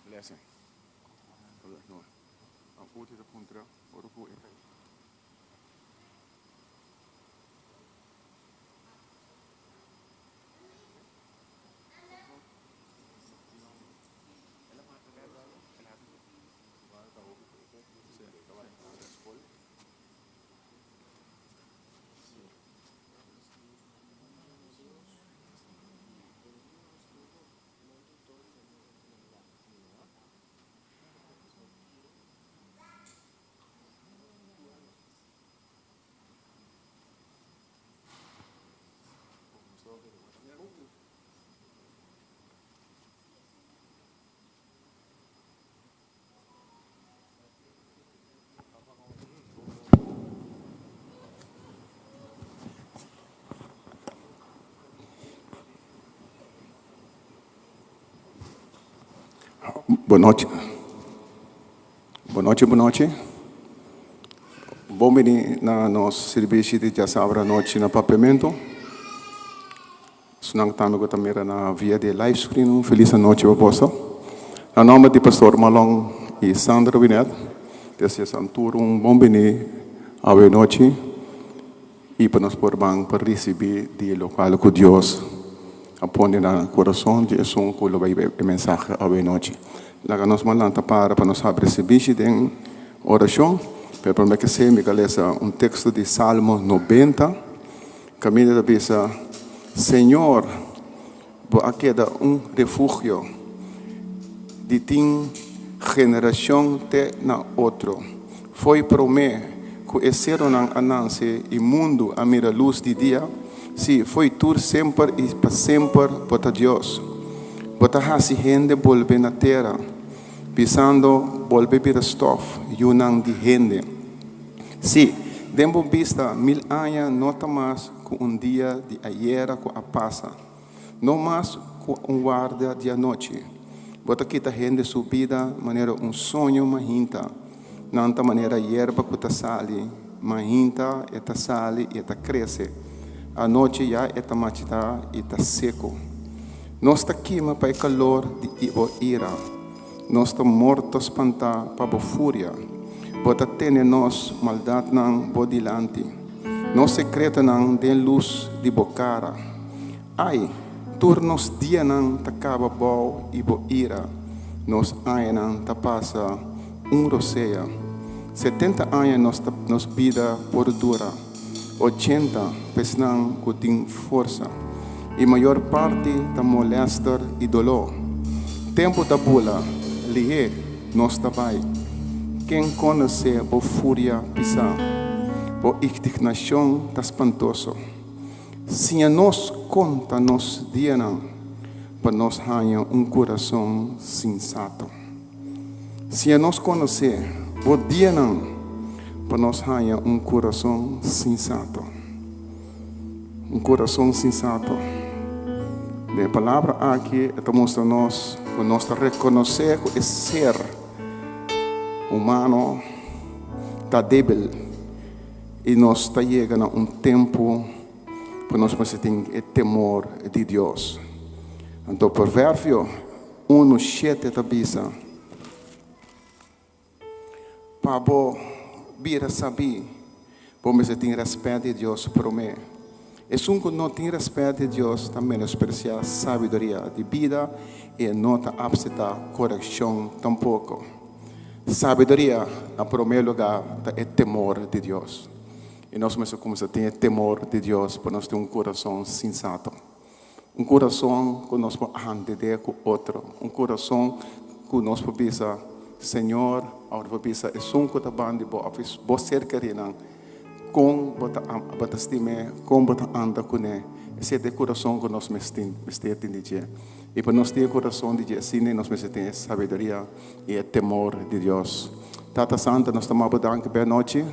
Blessing. Bon nochi. Bon nochi, bon nochi. Bon bini na nos servicio di djasabra anochi na Papiamento. Esnan tambe ku ta mira na via di e live screen un felis anochi pa boso. Na nomber di Pastor Marlon i Sandra Winet, desea san tur un bon bini awe anochi i pa nos por ban pa risibi di lokual ku Dios a pone na kurason di esun ku lo bai hiba e mensahe awe anochi. Laga nos ban lanta para pa nos habri sirbishi den orashon, pero promé ke esei mi ka lesa un teksto di Salmo 90. Kaminda ta bisa, Señor, bo a keda un refugio di tin generashon te na otro. Fo'i promé ku e seronan a nanse i mundu a mira lus di dia, sí, fo'i tur semper i pa semper bo ta Dios. Bo ta hasi hende bolbe na tera, bisando, Bolbe bira stòf, yunan di hende. Sí, den bo bista mil aña no ta mas ku un dia di ayera ku a pasa, no mas ku un warda di anochi. Bo ta kita hende su bida manera un soño mahinta. Nan ta manera yerba ku ta sali, mahinta e ta sali i e ta krese, anochi ya e ta machitá i ta seku. Nos ta kima pa e kalor di bo ira. Nos ta morto spantá pa bo furia. Bo ta tene nos maldatnan bo dilanti, nos sekretonan den lus di bo kara. Ai, tur nos dianan ta kaba bou i bo ira, nos añanan ta pasa un rosea. 70 aña nos ta nos bida por dura, 80 pa esnan ku tin forsa, i mayor parti ta molèster i doló. Tempu ta bula, lihé nos ta bai. Ken konosé bo furia pisá? Bo igdignashon ta spantoso. Siña nos konta nos dianan pa nos haña un kurason sinsato. Siña nos konosé bo dianan pa nos haña un kurason sinsato. Un kurason sinsato. Den e palabra aki e ta mustra nos ku nos ta rekonosé ku e ser humano ta débil i nos ta yega na un tempu ku nos mester tin e temor di Dios. Anto Proverbio 1:7 ta bisa, Pa bo bira sabí, bo mester tin rèspèt di Dios promé. Esun ku no tin rèspèt di Dios ta menospresiá sabiduria di bida i e no ta apseptá korekshon tampoko. Sabiduria, na promé lugá, ta e temor di Dios. I nos mester kuminsá tin e temor di Dios pa nos tin un kurason sinsato. Un kurason ku nos por handedé ku otro. Un kurason ku nos por bisa, Señor, òf por bisa esun ku ta banda di bo òf bo ser kerínan, kon bo ta bo ta stim'é, kon bo ta anda kuné. Esei ta e kurason ku nos mester tin di dje. I pa nos tin e kurason di dje asina, nos mester tin e sabiduria i e temor di Dios. Tata Santu, nos ta maba bo danki b'e anochi.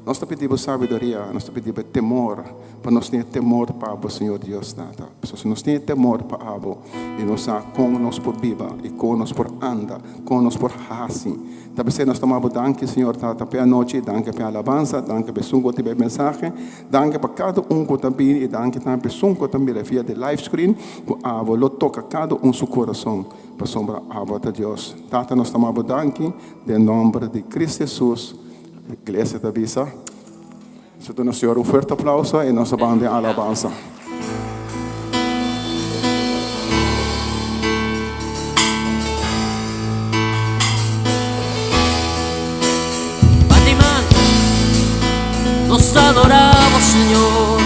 Nos ta pidi Bo sabiduria, nos ta pidi Bo temor, pa nos tin e temor pa Bo, Señor Dios Tata. Pasobra si nos tin e temor pa Abo i nos sa kon nos por biba i kon nos por anda, kon nos por hasi. Ta p'esei nos ta maba Bo danki, Señor Tata, p'e anochi, danki p'e alabansa, danki p'esun ku a tiba e mensahe, danki pa kada un ku ta bini i danki tambe p'esun ku ta mira via di live screen, ku Abo lo toka kada un su kurason, pasobra Abo ta Dios. Tata, nos ta maba Bo danki den nòmber di Cristo Jesus. Iglesia ta bisa. Nos duna Señor un fuerte aplauso y nos a ban den alabansa. Fatima, nos adoramos, Señor.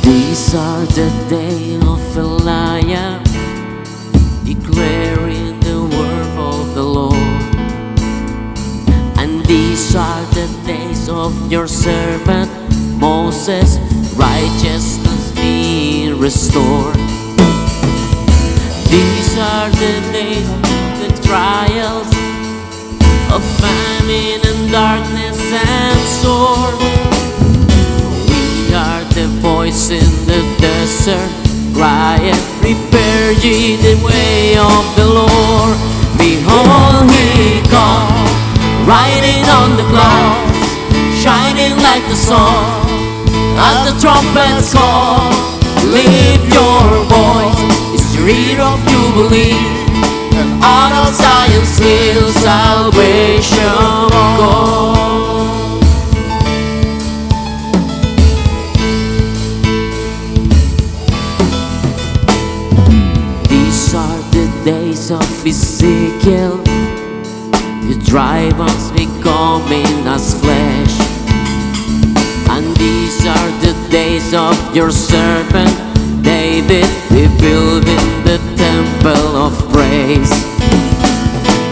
These are the day of Elijah, declaring the word of the Lord. And these are the days of your servant Moses, righteousness being restored. These are the days of the trials of famine and darkness and sword. We are the voice in the desert, crying, prepare ye the way of the Lord. Behold, he comes, riding on the clouds, shining like the sun. At the trumpet's call, lift your voice. It's the year of jubilee, and out of Zion's hill salvation come. These are the days of Ezekiel, the dry bones becoming as flesh. And these are the days of your servant David, rebuilding the temple of praise.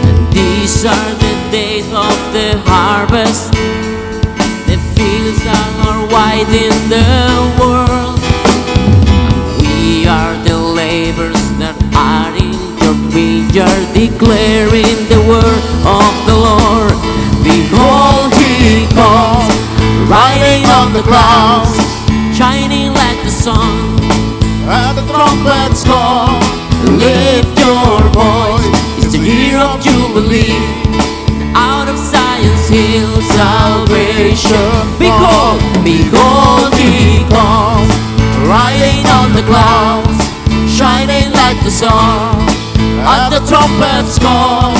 And these are the days of the harvest. The fields are white in the world. And we are the laborers that are in your vineyard, declaring the word of the Lord. Behold, he comes, riding on the clouds, shining like the sun. And the trumpets call, Lift your voice, it's the year of jubilee. Out of Zion's hill, salvation. Behold, behold, he comes, riding on the clouds, shining like the sun. At the trumpet's call,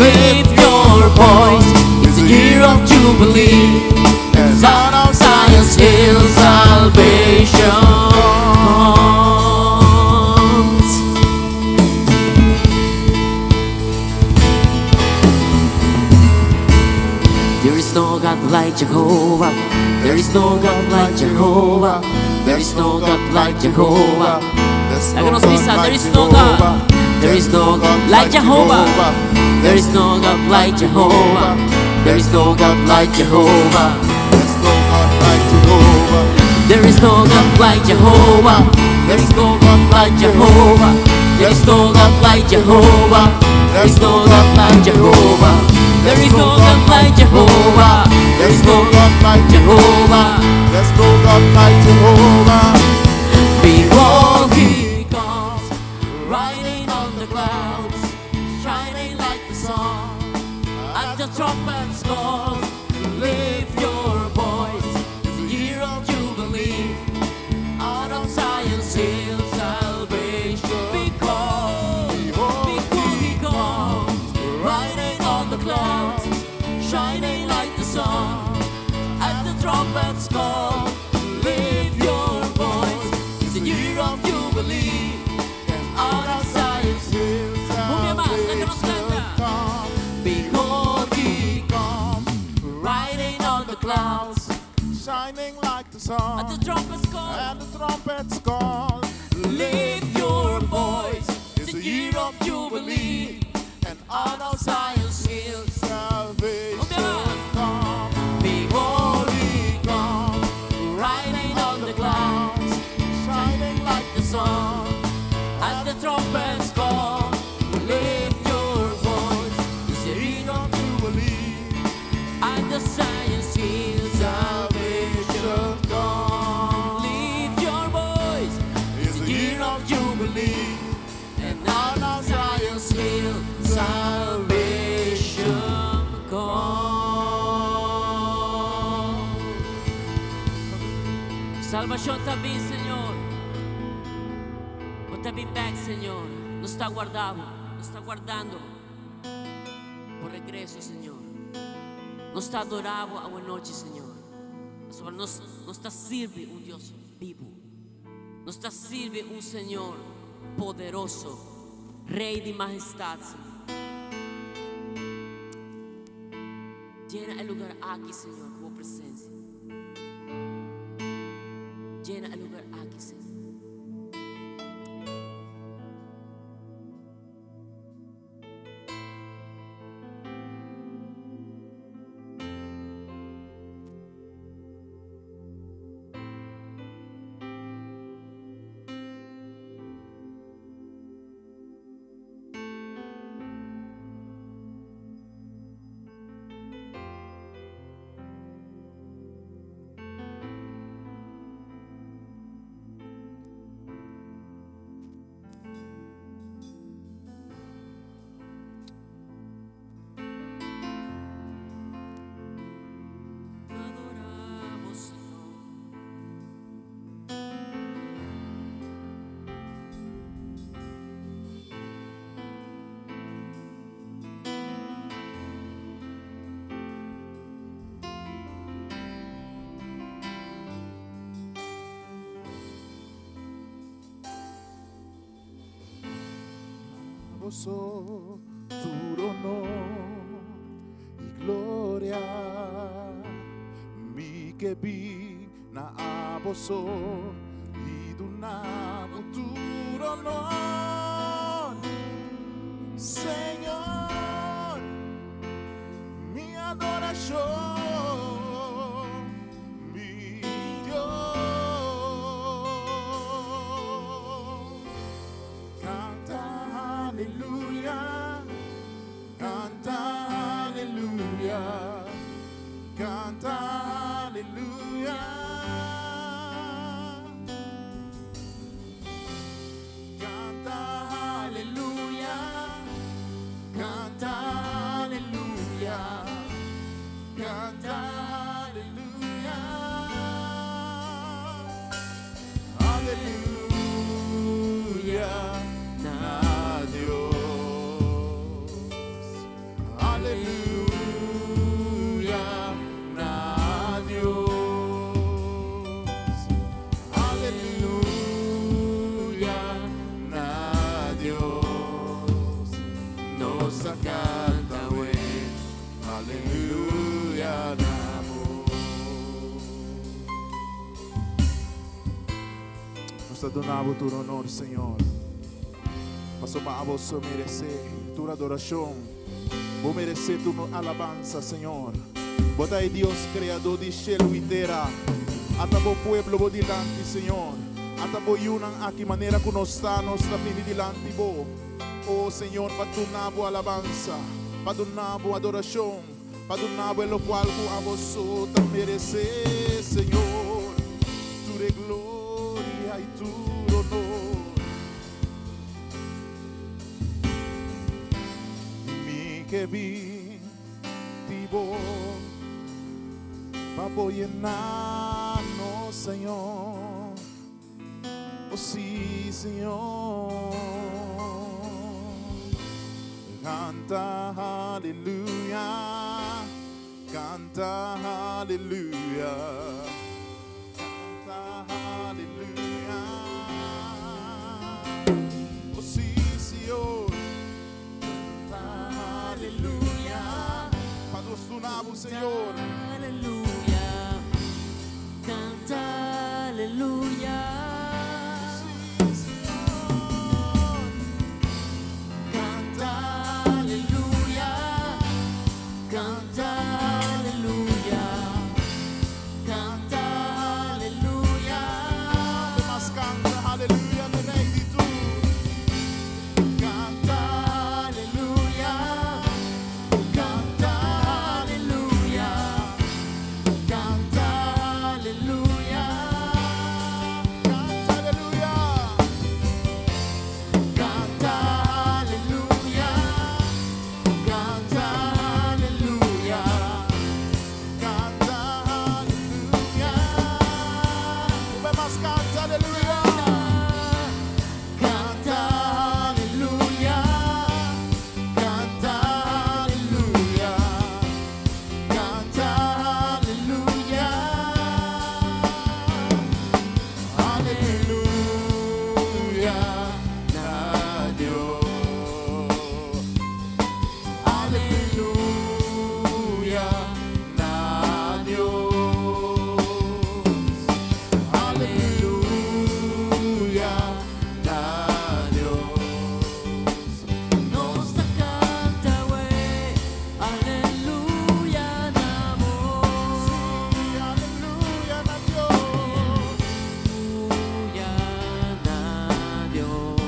lift your voice, it's the year of jubilee. And Out of Zion's hill, salvation comes. There is no God like Jehovah. There is no God like Jehovah. There is no God like Jehovah. There's Laga no nos God bisa, like there is no God. There is no God like Jehovah. There is no God like Jehovah. There is no God like Jehovah. There's no God like Jehovah. There is no God like Jehovah. There is no God like Jehovah. There is no God like Jehovah. There is no God like Jehovah. There is no God like Jehovah. There is no God like Jehovah. There's no God like Jehovah. Behold, he comes, riding on the clouds, shining like the sun. At the trumpet's call, lift your voice. It's the year of jubilee. Out of Zion's hill, salvation. Behold, behold, he comes, riding on the clouds, shining like the sun. At the trumpet's call, lift your voice. It's the year of jubilee. And out of Zion's hill, Un bia mas, laga nos kanta. Behold, he comes, riding on the clouds. Shining like the sun. At the trumpet's call, And the trumpets call. lift of jubilee. And on Zion's hill, salvation come. Salvacion ta bin, Señor. Bo ta bin back, Señor. Nos ta warda Bo, nos ta wardando Bo regreso, Señor. Nos ta adora Bo awe nochi, Señor. Pasobra nos, nos ta sirbi un Dios bibu. Nos ta sirbi un Señor poderoso, Rey di mahestad, Señor. Llena e lugar aki, Señor, cu Bo presencia. Llena e lugar aki, Señor. Adoramos, Señor. Boso tur honor i gloria. Mi ke bin na aboso i duna bo tur honor. Señor, mi adorashon, mi Dios. Kanta aleluya, kanta aleluya, kanta aleluya. Kanta aleluya, kanta aleluya, kanta aleluya. Aleluya na Dios. Aleluya na Dios. Aleluya na Dios. Nos ta kanta awe. Aleluya na Bo. Nos ta duna Bo tur honor, Señor. Pasobra Abo so meresé tur adorashon. Bo meresé tur nos alabansa, Señor. Bo ta e Dios kreadó di shelu i tera. Ata Bo pueblo Bo dilanti, Señor. Ata Bo yunan aki manera ku nos ta, nos ta bini dilanti Bo, o Señor, pa duna Bo alabansa, pa duna Bo adorashon, pa duna Bo e lokual ku Abo so ta meresé, Señor. Tur e gloria i tur honor. Mi ke bin di Bo pa Bo yena nos, Señor. Oh sí, Señor. Kanta aleluya, kanta aleluya, kanta aleluya. Oh sí, Señor. Kanta aleluya. Pa nos duna Bo, Señor. Aleluya. Kanta aleluya. Sí, Señor. Kanta aleluya. Kanta aleluya. Kanta na Dios. Aleluya na Dios. Aleluya na Dios. Nos ta kanta we, aleluya na bo. Aleluya na Dios. Aleluya na Dios.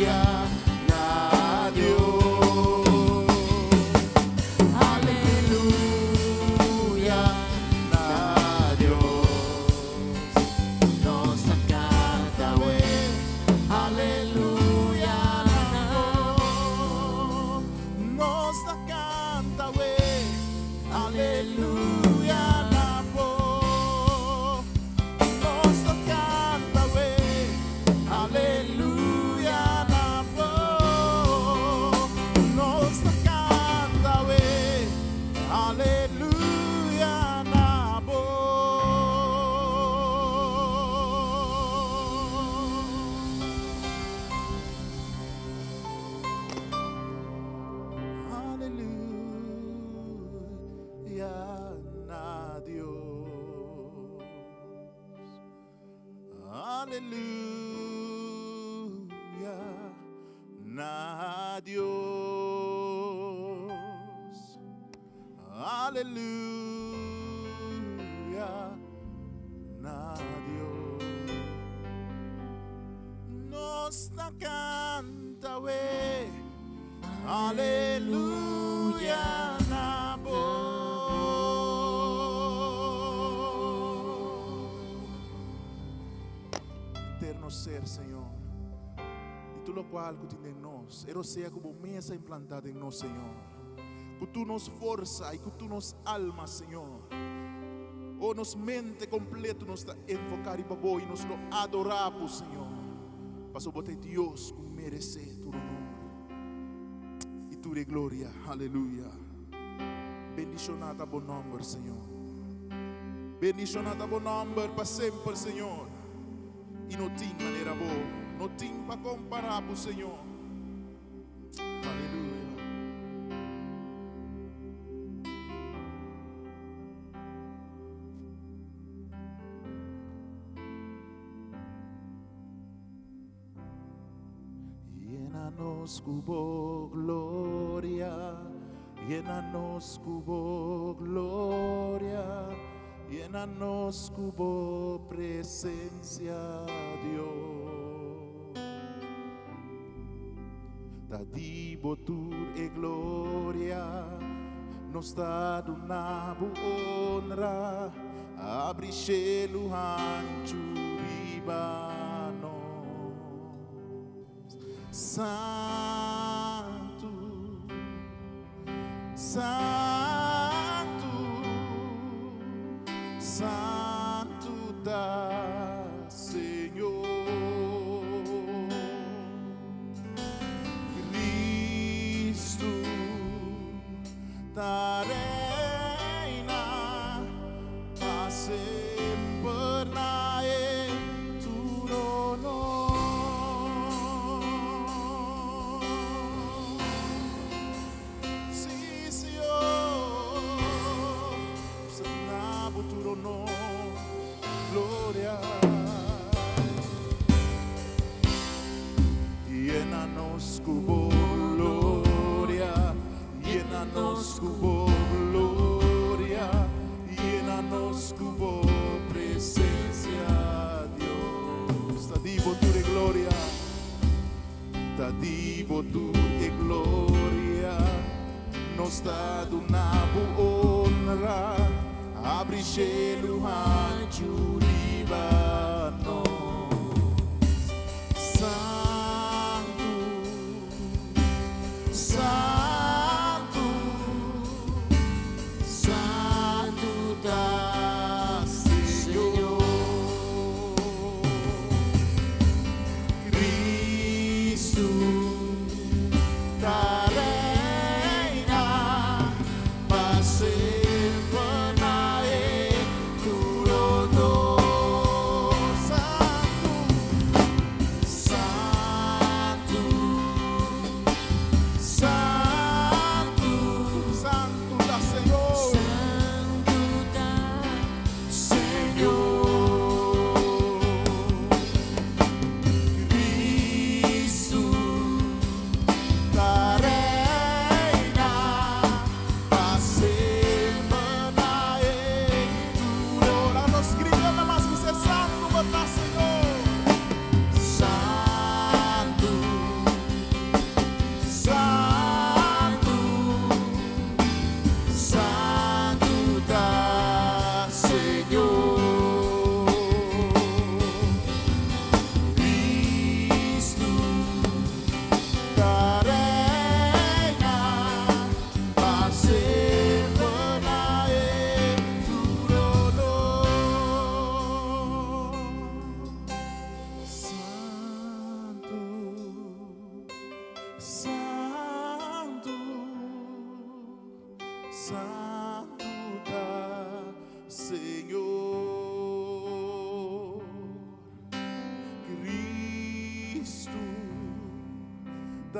Aleluya Na Dios. Aleluya Na Dios. Nos ta kanta we, aleluya na Nos ta kanta we, aleluya na bo. Nos ta kanta we, aleluya na bo. Nos ta kanta we, aleluya na bo. Aleluya na Dios. Aleluya na Dios. Aleluya na Dios. Nos ta kanta we. Aleluya na bo. Eterno ser, Señor. I tur loke ku tin den nos, e rosea ku Bo mes a implantá den nos, Señor. Ku tur nos forsa i ku tur nos alma, Señor. O nos mente kompleto nos ta enfoká riba Bo i nos lo adorá, Señor. Paso Bo ta Dios ku meresé tur honor i tur gloria. Aleluya. Bendishoná ta Bo nòmber, Señor. Bendishoná ta Bo nòmber pa semper, Señor. I no tin manera Bo, no tin pa kompará, Señor. Aleluya. Yena nos ku Bo gloria, yena nos ku Bo gloria, yena nos ku Bo presensia, Dios. Ta di Bo tur e gloria, nos ta duna Bo honra, habri shelu hanchu riba nos. Santu, Santu, Santu ta Señor. Kristu ta reina pa semper na e trono. Sí, Señor, na Bo trono, gloria. Yena nos ku Bo gloria, yena nos ku Bo gloria, yena nos ku Bo presensia, Dios. Ta di Bo tur gloria, ta di Bo tur gloria, nos ta duna Bo honra, habri shelu hanchu riba nos. Santu, Santu, Santu ta Señor. Kristu ta reina pa semper na e trono.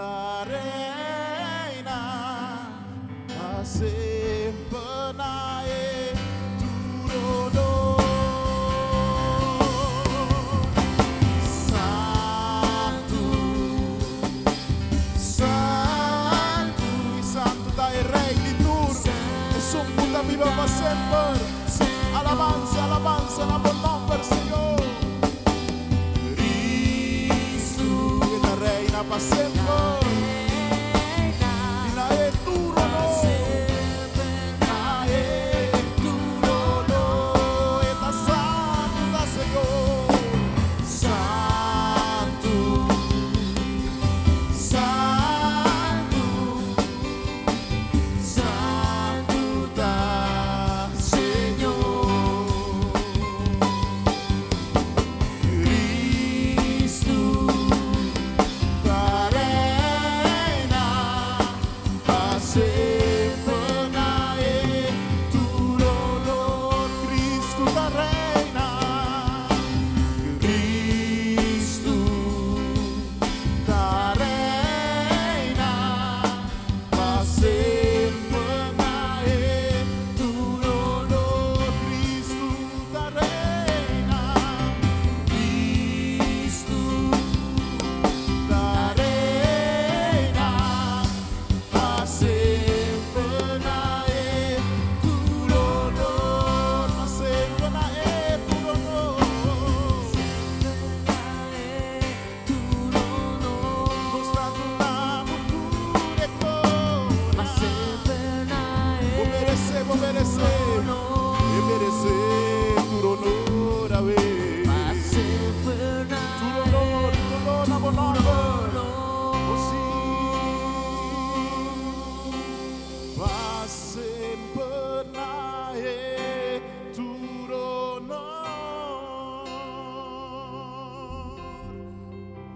Ta reina pa semper na e tur honor. Santu, Santu i Santu ta e Rei di tur, esun ku ta biba pa semper. Alabansa, alabansa na bo nomber, Señor. Cristo e ta reina pa semper. I na e tur honor. Na e tur honor. E ta santu, ta Señor. Santu, Santu, Santu ta Señor. Cristo ta reina pa semper na e tur honor. Cristo ta reina. Cristo ta reina pa semper na e tur honor. Cristo ta reina. Cristo ta reina pa semper na e tur honor. Pa semper na e tur honor. Nos ta duna bo tur e gloria. Bo meresé, bo meresé. E meresé tur honor, awe. Tur honor, tur honor na bo nòmber. Oh, sí. Pa semper na e tur honor.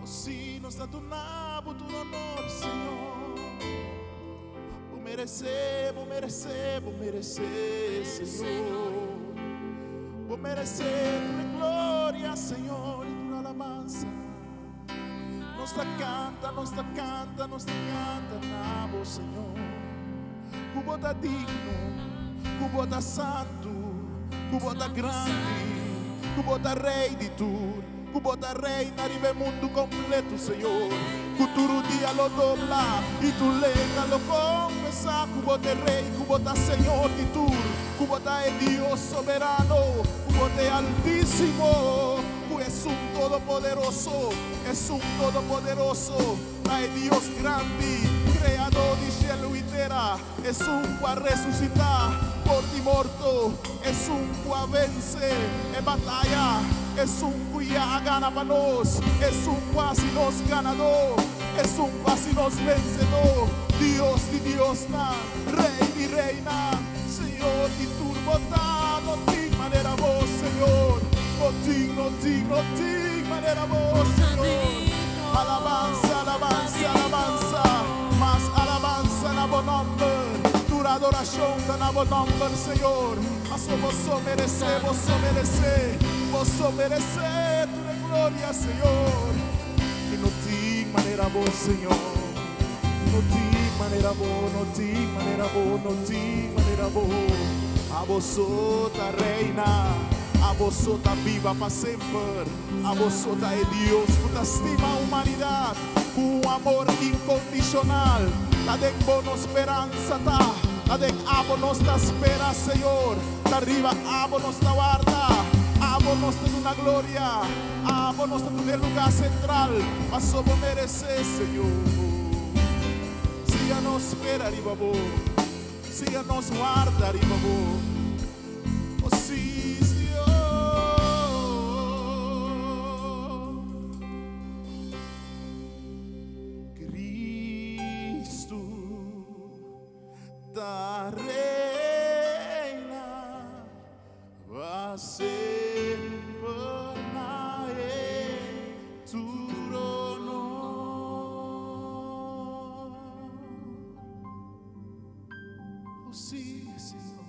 Oh, sí, nos ta duna bo tur honor, Señor. Bo meresé, bo meresé, bo meresé, Señor. Bo meresé tur gloria, Señor, i tur alabansa. Nos ta kanta, nos ta kanta, nos ta kanta na bo, Señor. Ku bo ta digno, ku bo ta santu, ku bo ta grandi, ku bo ta rei di tur, ku bo ta reina riba mundu kompleto, Señor. Ku tur rudia lo dobla i tur lenga lo konfesá ku bo ta rei, ku bo ta Señor di tur, ku bo ta e Dios soberano, ku bo ta altísimo, ku esun todopoderoso, esun todopoderoso, ta e Dios grandi, kreadó di shelu i tera, esun ku a resusitá for di morto, esun ku a vense e bataya, esun ku a gana pa nos, esun ku a hasi nos ganadó, esun ku a hasi nos vensedó, Dios di Diosnan, Rei di reinan, Señor di tur bo ta, no tin manera bo, Señor, no tin, no tin, no tin manera bo, Señor. Alabansa, alabansa, alabansa, mas alabansa na bo nòmber, tur adorashon ta na bo nòmber, Señor. Mas bo so meresé, bo so meresé, bo so meresé tur gloria, Señor. I no tin manera bo, Señor. No tin manera bo, no tin manera bo, no tin manera bo. Abo so ta reina, abo so ta biba pa semper. Abo so ta e Dios ku ta stima humanidat ku un amor inkondishonal. Ta den bo nos speransa ta, ta den abo nos ta spera, Señor. Ta riba abo nos ta warda, abo nos ta duna gloria, abo nos ta duna lugá sentral, paso bo meresé, Señor. Siña nos spera riba bo, siña nos warda riba bo. Oh, sí, Señor. Cristo ta reina pa semper na e tur honor. Oh, sí, Señor.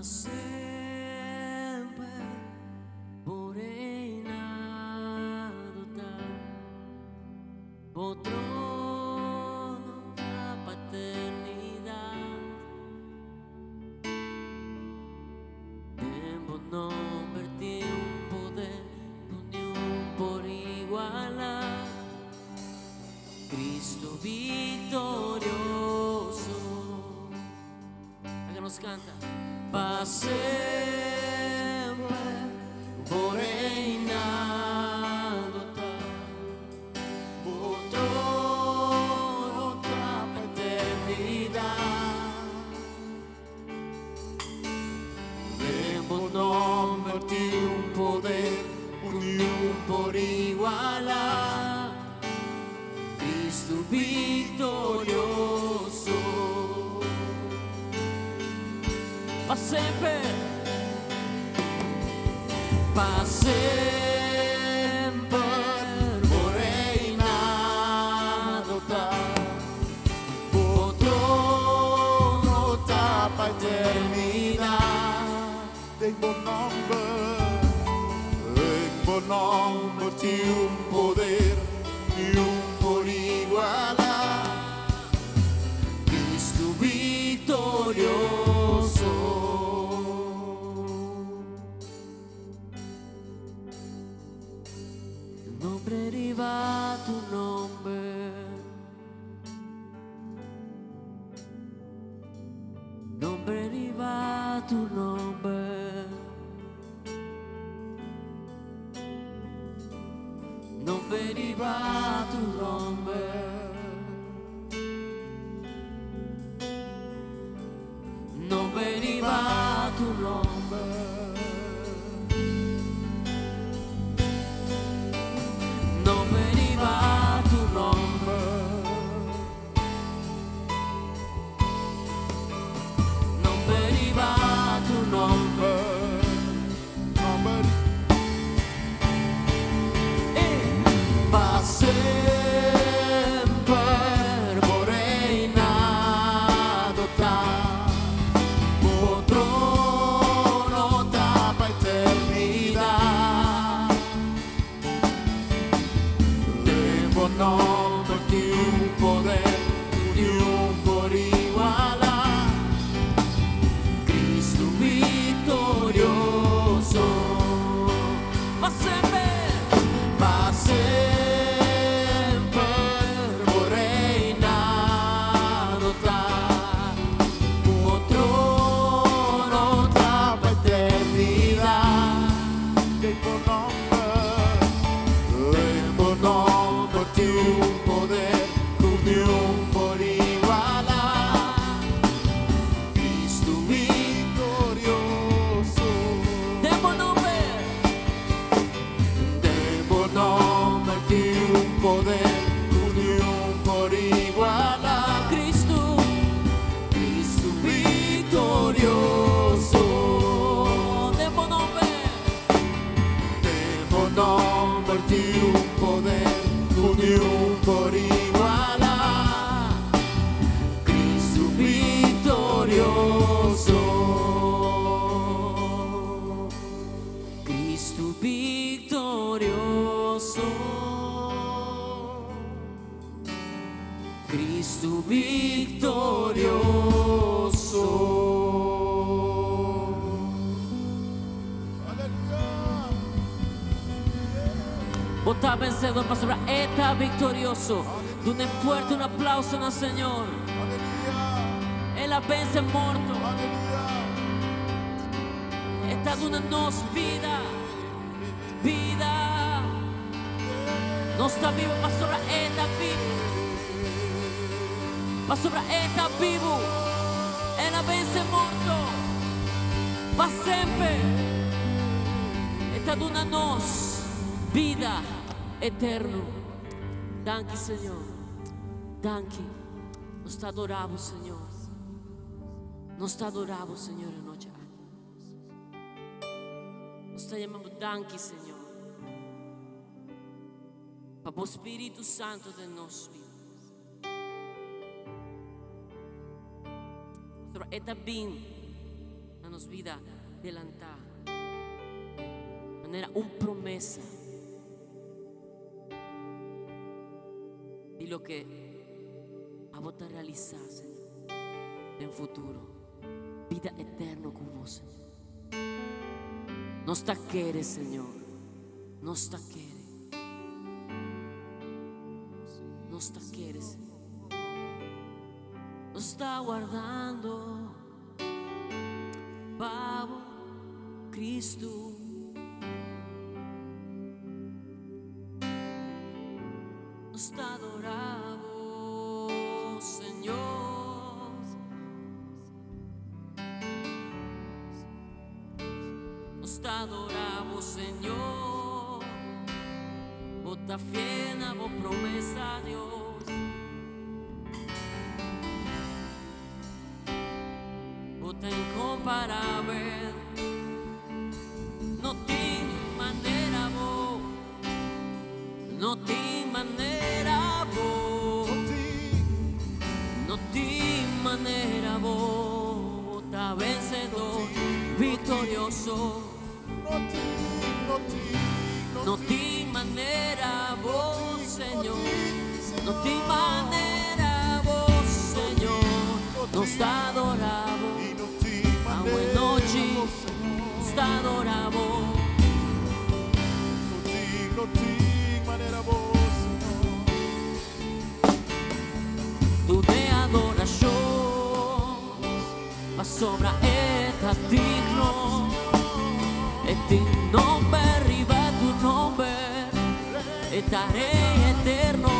Pa semper bo reinado ta, bo trono ta pa eternidad. Den bo nomber tin un poder ku niun por igualá. Cristo victorioso. Laga nos canta. Pa semper bo reinado ta, bo trono ta pa eternidad. Den bo nomber tin un poder ku niun por igualá. Cristo victorioso. Pa semper, pa semper bo reinado ta, bo trono ta pa eternidad. Den bo nomber, den bo nomber tin un poder, niun por igualá. Cristo victorioso. Tu nomber riba tur nomber. Nomber riba tur nomber. Nomber riba tur nomber. Nomber riba tur nomber. Nomber riba tur nomber. Nomber riba tur nomber. Nomber Pa semper bo reinado ta, bo trono ta pa eternidad. Den bo nomber tin un poder, niun por igualá. Cristo victorioso. Pa semper, pa semper bo reinado ta, bo trono ta pa eternidad. Den bo nomber, den bo nomber tin un poder, ku niun por igualá. Cristo Victorioso. Den bo nomber, den bo nomber tin un poder, ku niun por igualá. Cristo, Cristo victorioso. Den bo nomber, den bo nomber tin un poder, ku niun por igualá. Cristo victorioso. Cristo victorioso. Cristo victorioso. Aleluya. Bo ta vencedor, pastor. E ta victorioso. Duna fuerte un aplauso na Señor. Aleluya. El a vence morto. Aleluya. E ta duna nos bida. Bida. Nos ta bibu, pastor. E ta bibu. Pastor, e ta bibu. El a vence morto. Pa semper. E ta duna nos bida eterno. Danki, Señor. Danki. Nos ta adora Bo, Señor. Nos ta adora Bo, Señor, e anochi aki. Nos ta yama Bo danki, Señor. Pa bo Spirito Santo den nos bida. Pastor, e ta bin na Na nos bida delantá. Manera un promesa di loke abo ta realisá, Señor, den futuro. Bida eterno ku bo, Señor. Nos ta kere, Señor. Nos ta kere. Nos ta kere, Señor. Nos ta wardando pa bo, Cristo. Nos ta adorá bo, Señor. Nos ta adorá bo, Señor. Bo ta fiel na bo promesa, Dios. Bo ta incomparabel. No tin manera bo. No tin manera bo. No tin manera bo. Bo ta vencedor, victorioso. No tin manera bo, Señor. No tin manera bo, Señor. Nos ta adorá bo. Awe nochi, nos ta adorá bo. No tin manera bo, Señor. Tur e adorashon, pasobra e ta digno. E tin nòmber riba tur nòmber, e ta Rei eterno.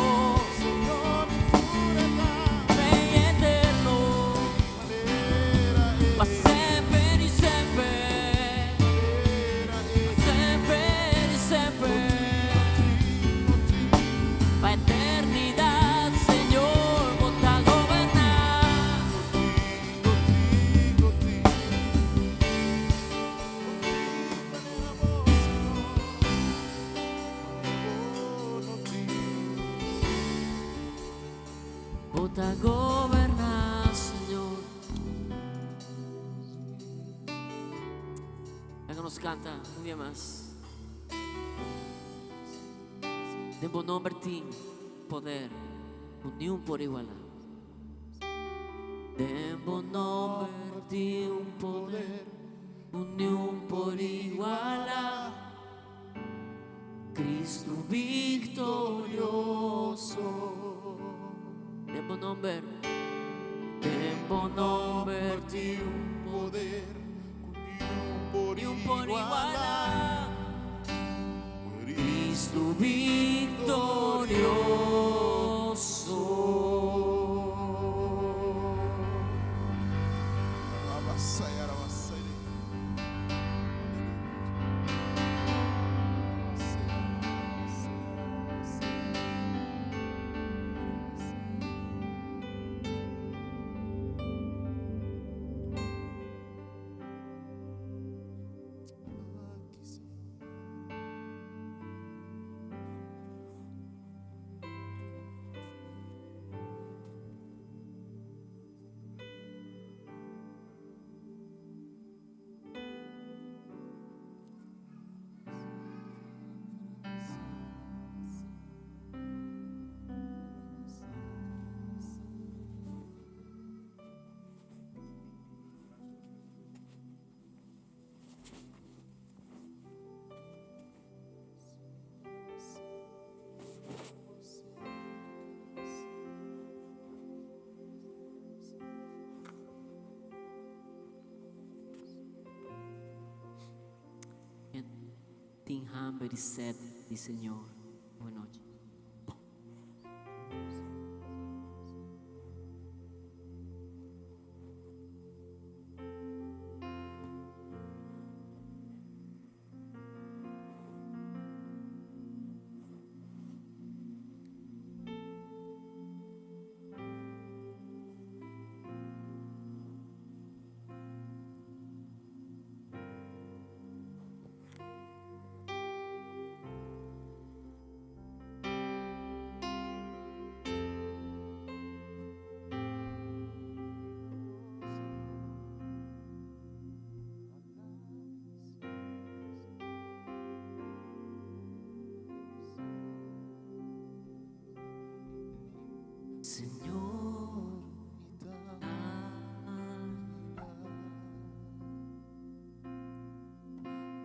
Rei eterno, pa semper i semper, semper i semper. Pa eternidat, Señor, bo ta goberná. No tin manera bo, Señor. No tin. Bo ta goberná, Señor. Laga nos kanta un dia mas. Den bo nòmber tin poder, ku niun por igualá. Den bo nòmber tin un poder, ku niun por igualá. Cristo viktorioso. Den bo nòmber, den bo nòmber Tin un poder, ku niun por niun por igualá. igualá. Cristo viktorioso. Rabasaya, rabasaya. Aqui, Senhor. Tin hamber i set di Señor. Bon nochi. Señor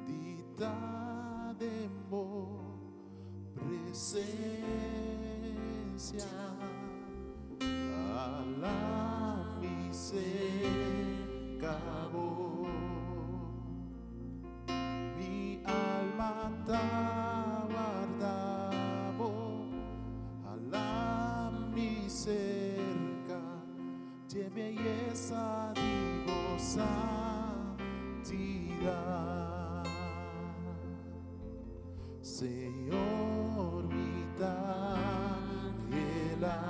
Di ta den bo presencia Ala mi cerca bo Mi alma ta warda bo Ala mi cerca Dje beyesa di bo santidad Señor mi ta anhela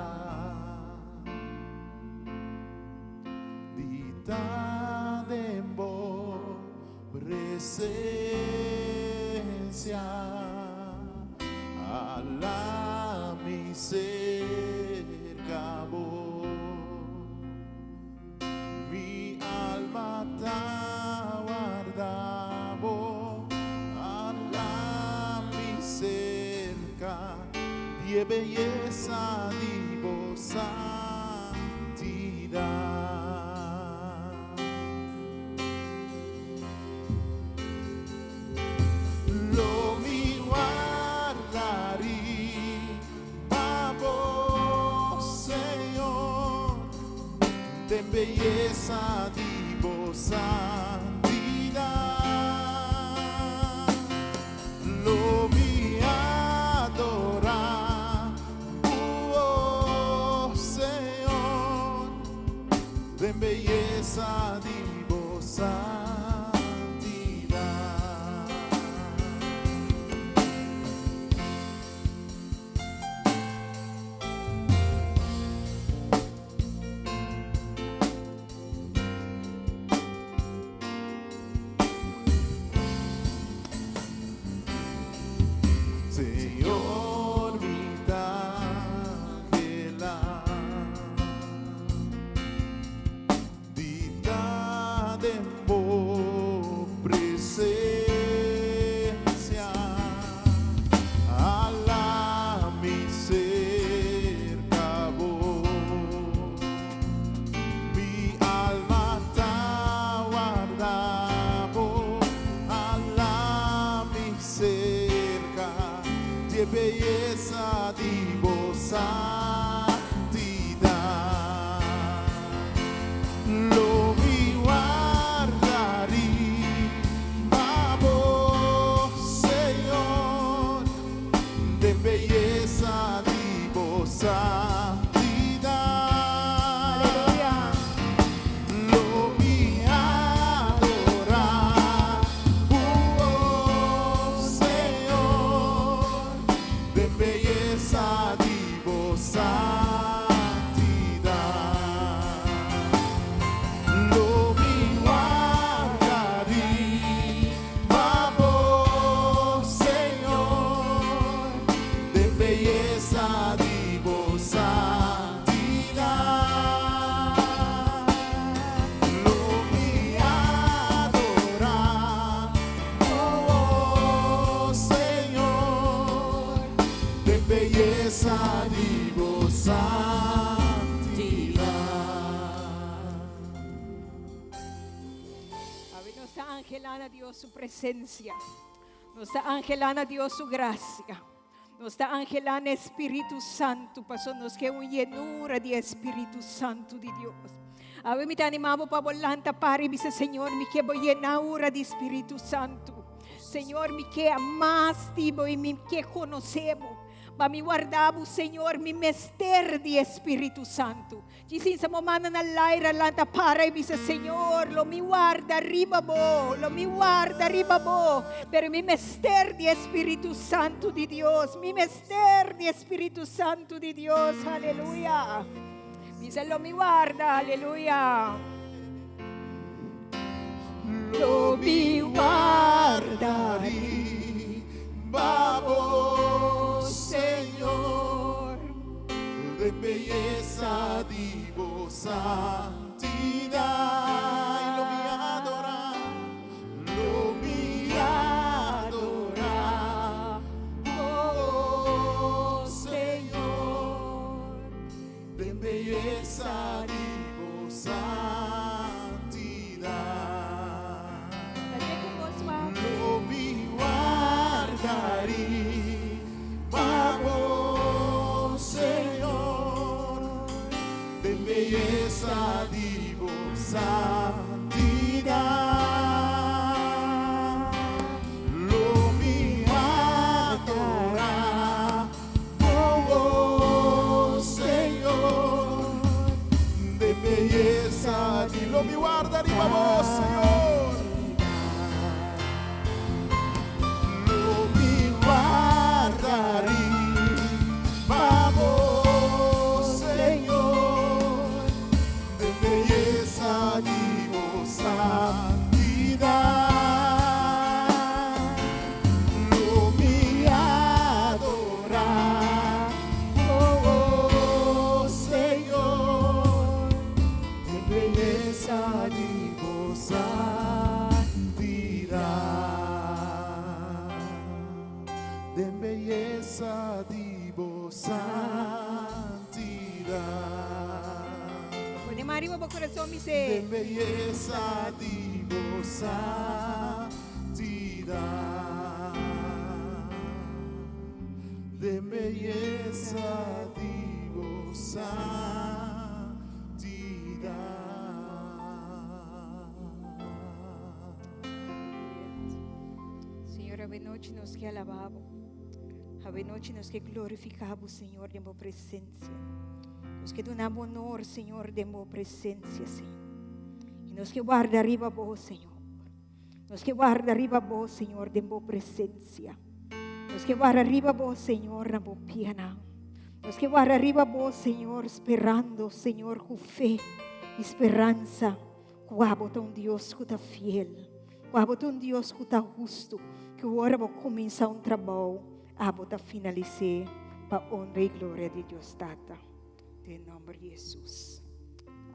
Di ta den bo presencia Ala mi cerca bo Mi alma ta warda bo Ala mi cerca di e beyesa di bo santidad. Lo mi warda riba bo, Señor, den beyesa di bo santidad. Lo mi adora bo, Señor, den beyesa di bo santidad. Señor mi ta anhela di ta den bo presencia Ala mi cerca bo Mi alma ta warda bo Ala mi cerca di e beyesa di bo santidad. Lo mi warda riba bo, Señor, den beyesa di bo santidad. Aleluya. Lo mi adora bo, Señor, den beyesa di bo santidad. Lo mi warda riba bo, Señor, den beyesa di bo santidad. Lo mi adora bo, Señor, den beyesa di bo santidad. Awe nos ta anhelá na Dios su presencia. Nos ta anhelá na Dios su gracia. Nos ta anhelá na e Spiritu Santu, paso nos ke un yenura di e Spiritu Santu di Dios. Awe mi ta animá bo pa bo lanta para i bisa, Señor, mi ke bo yenaura di Spiritu Santu. Señor, mi ke mas di bo i mi ke konosé bo. Pa mi warda bo, Señor, mi mester di e Spiritu Santu. Djis insa bo manda na laira lanta para i bisa, Señor, lo mi warda riba bo, lo mi warda riba bo, pero mi mester di e Spiritu Santu di Dios, mi mester di e Spiritu Santu di Dios, aleluya. Bisa lo mi warda, aleluya. Lo mi warda riba bo, Señor, den beyesa di bo santidad. Lo mi adora, lo mi adora bo, Señor, den beyesa di bo santidat. Kant'é ku bos suave. Lo mi warda riba bo, Señor, den beyesa di bo santidat. Lo mi adorá bo, Señor, den beyesa di. Lo mi warda riba bo, Señor. Lo mi warda riba bo, Señor, den beyesa di bo santidat. Lo mi adorá bo, Señor, den beyesa di bo santidat. Den beyesa di bo santidat. Pone man riba bo kurason, bis'é. Den beyesa di bo santidat. Den beyesa di bo santidat. Señor, awe nochi nos ke alabá bo. Awe nochi nos ke glorifiká bo, Señor, den bo presensia. Nos ke duna bo honor, Señor, den bo presensia, Señor. I nos ke warda riba bo, Señor. Nos ke warda riba bo, Señor, den bo presensia. Nos ke warda riba bo, Señor, na bo pianan. Nos ke warda riba bo, Señor, sperando, Señor, ku fe i speransa ku abo ta un Dios ku ta fiel, ku abo ta un Dios ku ta hustu, ku ora bo kuminsá un trabou, abo ta finalis'é pa honra i gloria di Dios Tata. Den nòmber di Hesus.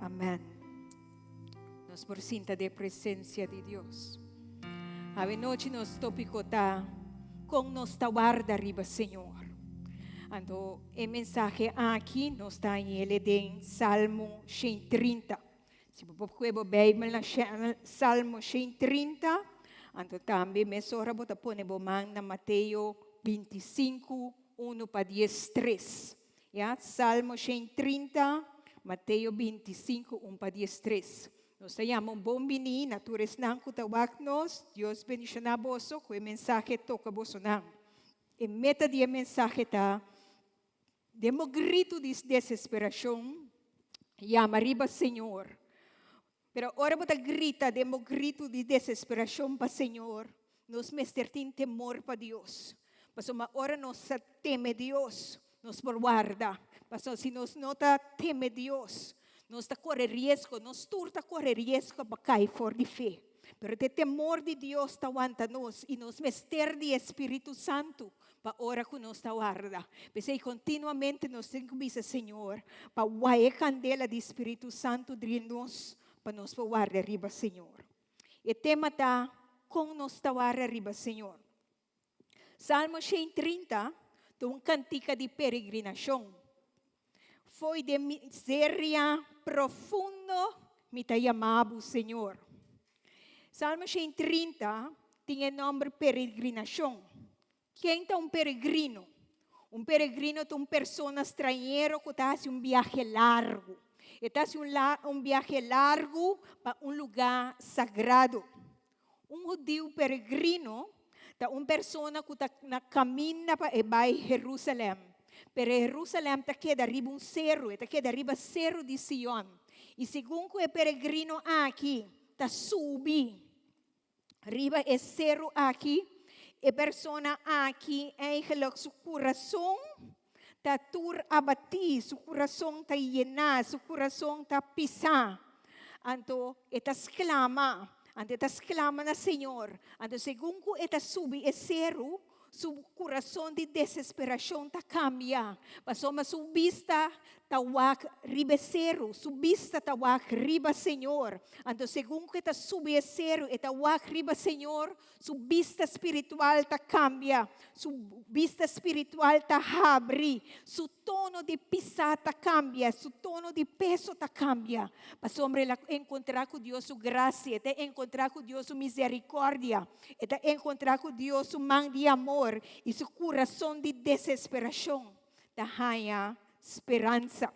Amèn. Nos por sinta den presensia di Dios. Awe nochi nos tópiko ta Kon nos ta warda riba Señor. Anto e mensahe aki nos ta hañ'el den Salmo 130. Si bo por kue bo Beibel na Salmo 130, anto tambe mesora bo ta pone bo man na Mateo 25, 1 pa 13. Ya, Salmo 130, Mateo 25, 1 pa 13. Nos ta yama un bon bini na tur esnan ku ta wak nos. Dios bendishoná boso ku e mensahe toka bosonan. E meta di e mensahe ta, Den bo gritu di desesperashon, yama riba Señor. Pero ora bo ta grita den bo gritu di desesperashon pa Señor, nos mester tin temor pa Dios. Pasobra ora nos ta teme Dios, nos por warda. Pasobra si nos no ta teme Dios, nos ta kore riesgo, nos tur ta kore riesgo pa kai for di fe. Pero te temor di Dios ta wanta nos i nos mester di e Spiritu Santu pa ora ku nos ta warda. P'esei kontinuamente nos tin ku bisa Señor pa wai e kandela di Spiritu Santu drin nos pa nos por warda riba Señor. E tema ta Kon nos ta warda riba Señor. Salmo 130 ta un kantika di peregrinashon. Fo'i den miseria profundo mi ta yama bo, Señor. Salmo 130 tin e nòmber peregrinashon. Ken ta un peregrino? Un peregrino ta un persona strañero ku ta hasi un biahe largu. E ta hasi un biahe largu pa un lugá sagrado. Un hudiu peregrino ta un persona ku ta na kaminda pa e bai Herúsalèm. Pero Herúsalèm ta keda riba un seru, e ta keda riba seru di Sion. I segun ku e peregrino aki ta subi riba e seru aki, e persona aki eigenlijk su kurason ta tur abatí, su kurason ta yená, su kurason ta pisá. Anto e ta sklama, anto e ta sklama na Señor. Anto segun ku e ta subi e seru, Su kurason di desesperashon ta kambia, pasobra su bista ta wak riba e seru, su bista ta wak riba Señor. Anto segun ku e ta subi e seru, e ta wak riba Señor, su bista spiritual ta kambia, su bista spiritual ta habri, su tono di pisá ta kambia, su tono di peso ta kambia, pasobra el a enkontrá ku Dios su grasia, e ta enkontrá ku Dios su miserikòrdia, e ta enkontrá ku Dios su man di amor i su kurason di desesperashon ta haña speransa.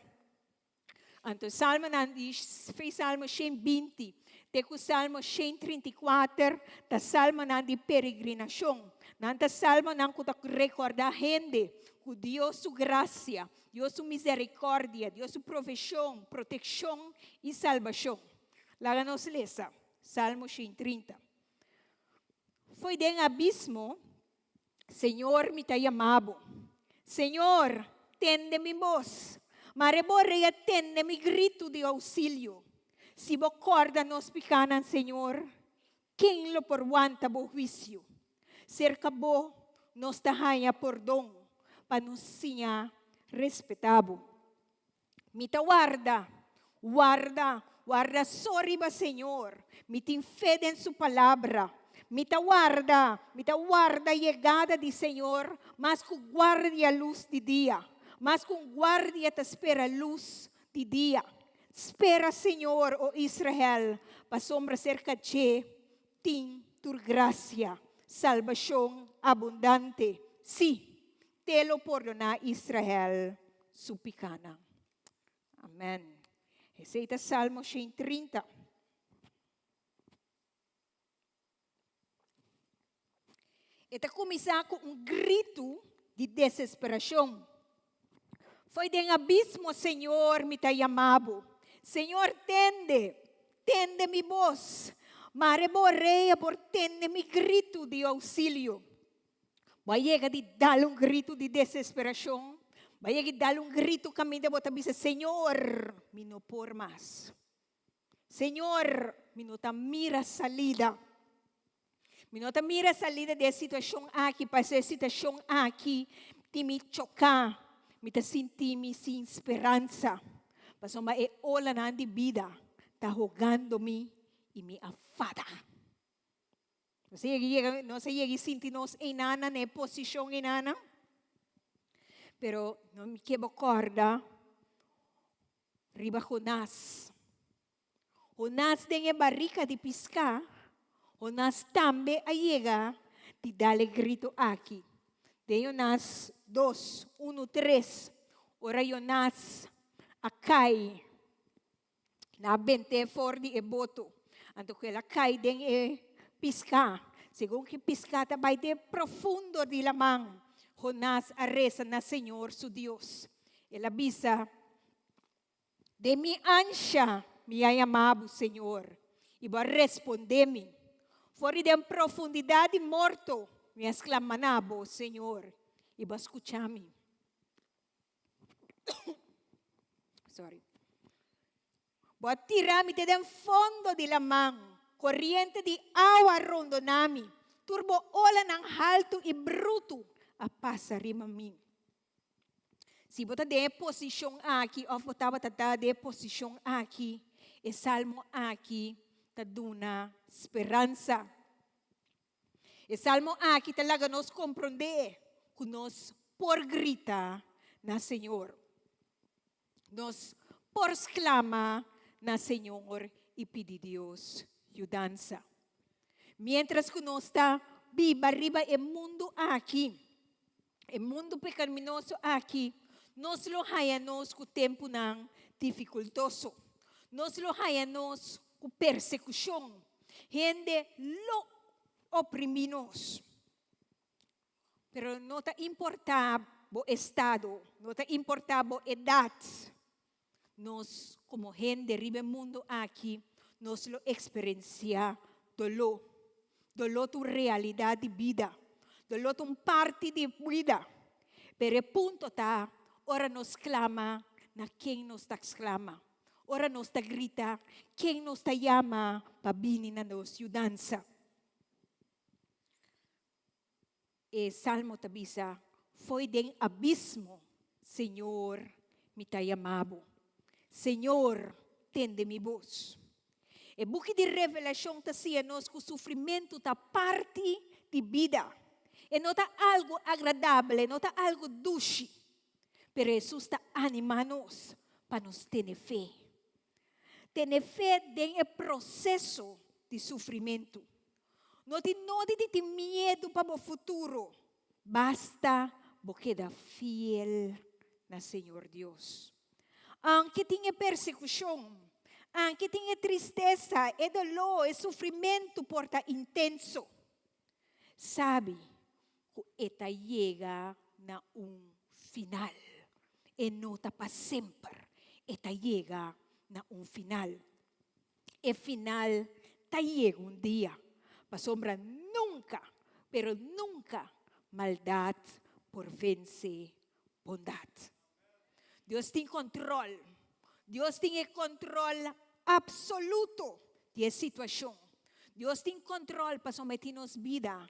Anto salmonan di fe Salmo 120 te ku Salmo 134 ta salmonan di peregrinashon. Nan ta salmonan ku ta rekordá hende ku Dios su grasia, Dios su miserikòrdia, Dios su provishon, protekshon i salbashon. Laga nos lesa Salmo 130. Foi den abismo Señor, mi ta yama bo. Señor, tende mi bos. Mare bo rea tende mi gritu di ousilio. Si bo kòrda nos pikánan, Señor, ken lo por wanta bo huisio? Serka bo nos ta haña pordon pa nos siña respetá bo. Mi ta warda, warda, warda so riba Señor. Mi tin fe den su palabra. Mi ta warda, mi ta warda yegada di Señor mas ku guardia lus di dia, mas ku un guardia ta spera lus di dia. Spera Señor, o Israel, pasobra serka dje tin tur grasia, salbashon abundante. Sí, Te lo pordoná Israel su pikánan. Amèn. Esei ta Salmo 130. E ta kuminsá ku un gritu di desesperashon. Foi den abismo, Señor, mi ta yama bo. Señor, tende, tende mi bos. Mare bo orea por tende mi gritu di ousilio. Bo a yega di dal un gritu di desesperashon? Bo a yega di dal un gritu kaminda bo ta bisa, Señor, mi no por mas. Señor, mi no ta mira salida. Mi no ta mira salida di e situashon aki, pasobra e situashon aki tin mi choká. Mi ta sinti mi sin speransa, pasobra e olanan di bida ta hogando mi i mi a fada. Nos a yega yega, nos a yega i sinti nos einana na e posishon einana. Pero no mi ke bo kòrda riba Jonás. Jonás den e barika di piská, Jonás tambe a yega di dal e grito aki. Den Jonás dos, unu, tres, ora Jonás a kai Nan a bent'é for di e boto. Anto ku el a kai den e piská. Segun ku e piská ta bai den profundo di laman, Jonás a resa na señor su Dios. El a bisa, Den mi ansha mi a yama bo, señor, i bo a respondé mi. For di den profundidat di morto mi a sklama na bo, señor, i bo a skucha mi. Sorry. Bo a tira mi te den fondo di laman, koriente di awa a rondona mi, tur bo olanan haltu i brutu a pasa riba mi. Si bo ta den e posishon aki òf bo tabata ta den e posishon aki, e salmo aki ta duna speransa. E salmo aki ta laga nos komprondé ku nos por grita na Señor. Nos por sklama na Señor i pidi Dios yudansa. Miéntras ku nos ta biba riba e mundu aki, e mundu pekaminoso aki, nos lo haña nos ku tempunan difikultoso. Nos lo haña nos ku persekushon. Hende lo oprimí nos. Pero no ta importá bo estado, no ta importá bo edat. Nos komo hende riba e mundu aki, nos lo eksperensiá doló. Doló ta un realidat di bida. Doló ta un parti di bida. Pero e punto ta, ora nos sklama, na ken nos ta sklama? Ora nos ta grita, ken nos ta yama pa bini na nos yudansa? E salmo ta bisa, Fo'i den abismo, Señor, mi ta yama bo. Señor, tende mi bos. E buki di Revelashon ta siña nos ku sufrimentu ta parti di bida. E no ta algu agradabel, e no ta algu dushi. Pero Hesus ta animá nos pa nos tene fe. Tene fe den e proseso di sufrimentu. No tin nodi di tin miedu pa bo futuro, basta bo keda fiel na Señor Dios. Aunke tin e persekushon, aunke tin e tristesa, e doló, e sufrimentu por ta intenso, sabi ku e ta yega na un final. E no ta pa semper, e ta yega na un final. E final ta yega un dia, pasobra nunka, pero nunka maldat por vense bondat. Dios tin kontrol. Dios tin e kontrol absoluto di e situashon. Dios tin kontrol pasobra e tin nos bida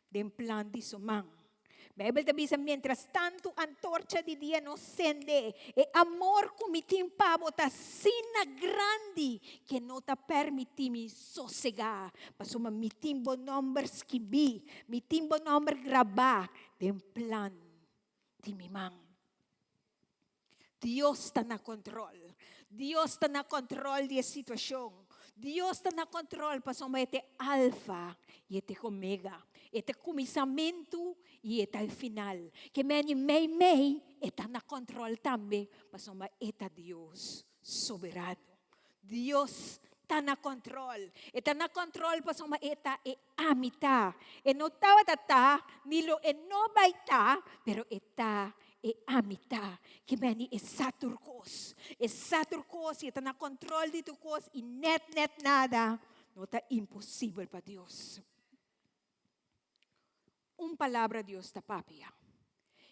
den plan di su man. Bijbel ta bisa, Mientras tantu antorcha di dia no sende, e amor ku mi tin pa bo ta asina grandi ke no ta permití mi sosegá, pasobra mi tin bo nòmber skibí, mi tin bo nòmber grabá den plan di mi man. Dios ta na control. Dios ta na control di e situacion. Dios ta na control pasobra e ta e Alfa y e ta e Omega. E ta e cuminsamentu y e ta e final. Ke meni mei mei e ta na control tambe pasobra e ta Dios soberano. Dios ta na control. E ta na control pasobra e ta e Ami ta. E no tabata ta, ni lo e no bai ta, pero e ta e Ami ta. Ke beni e sa tur kos. E sa tur kos i e ta na control di tur kos i net net nada no ta imposibel pa Dios. Un palabra Dios ta papia.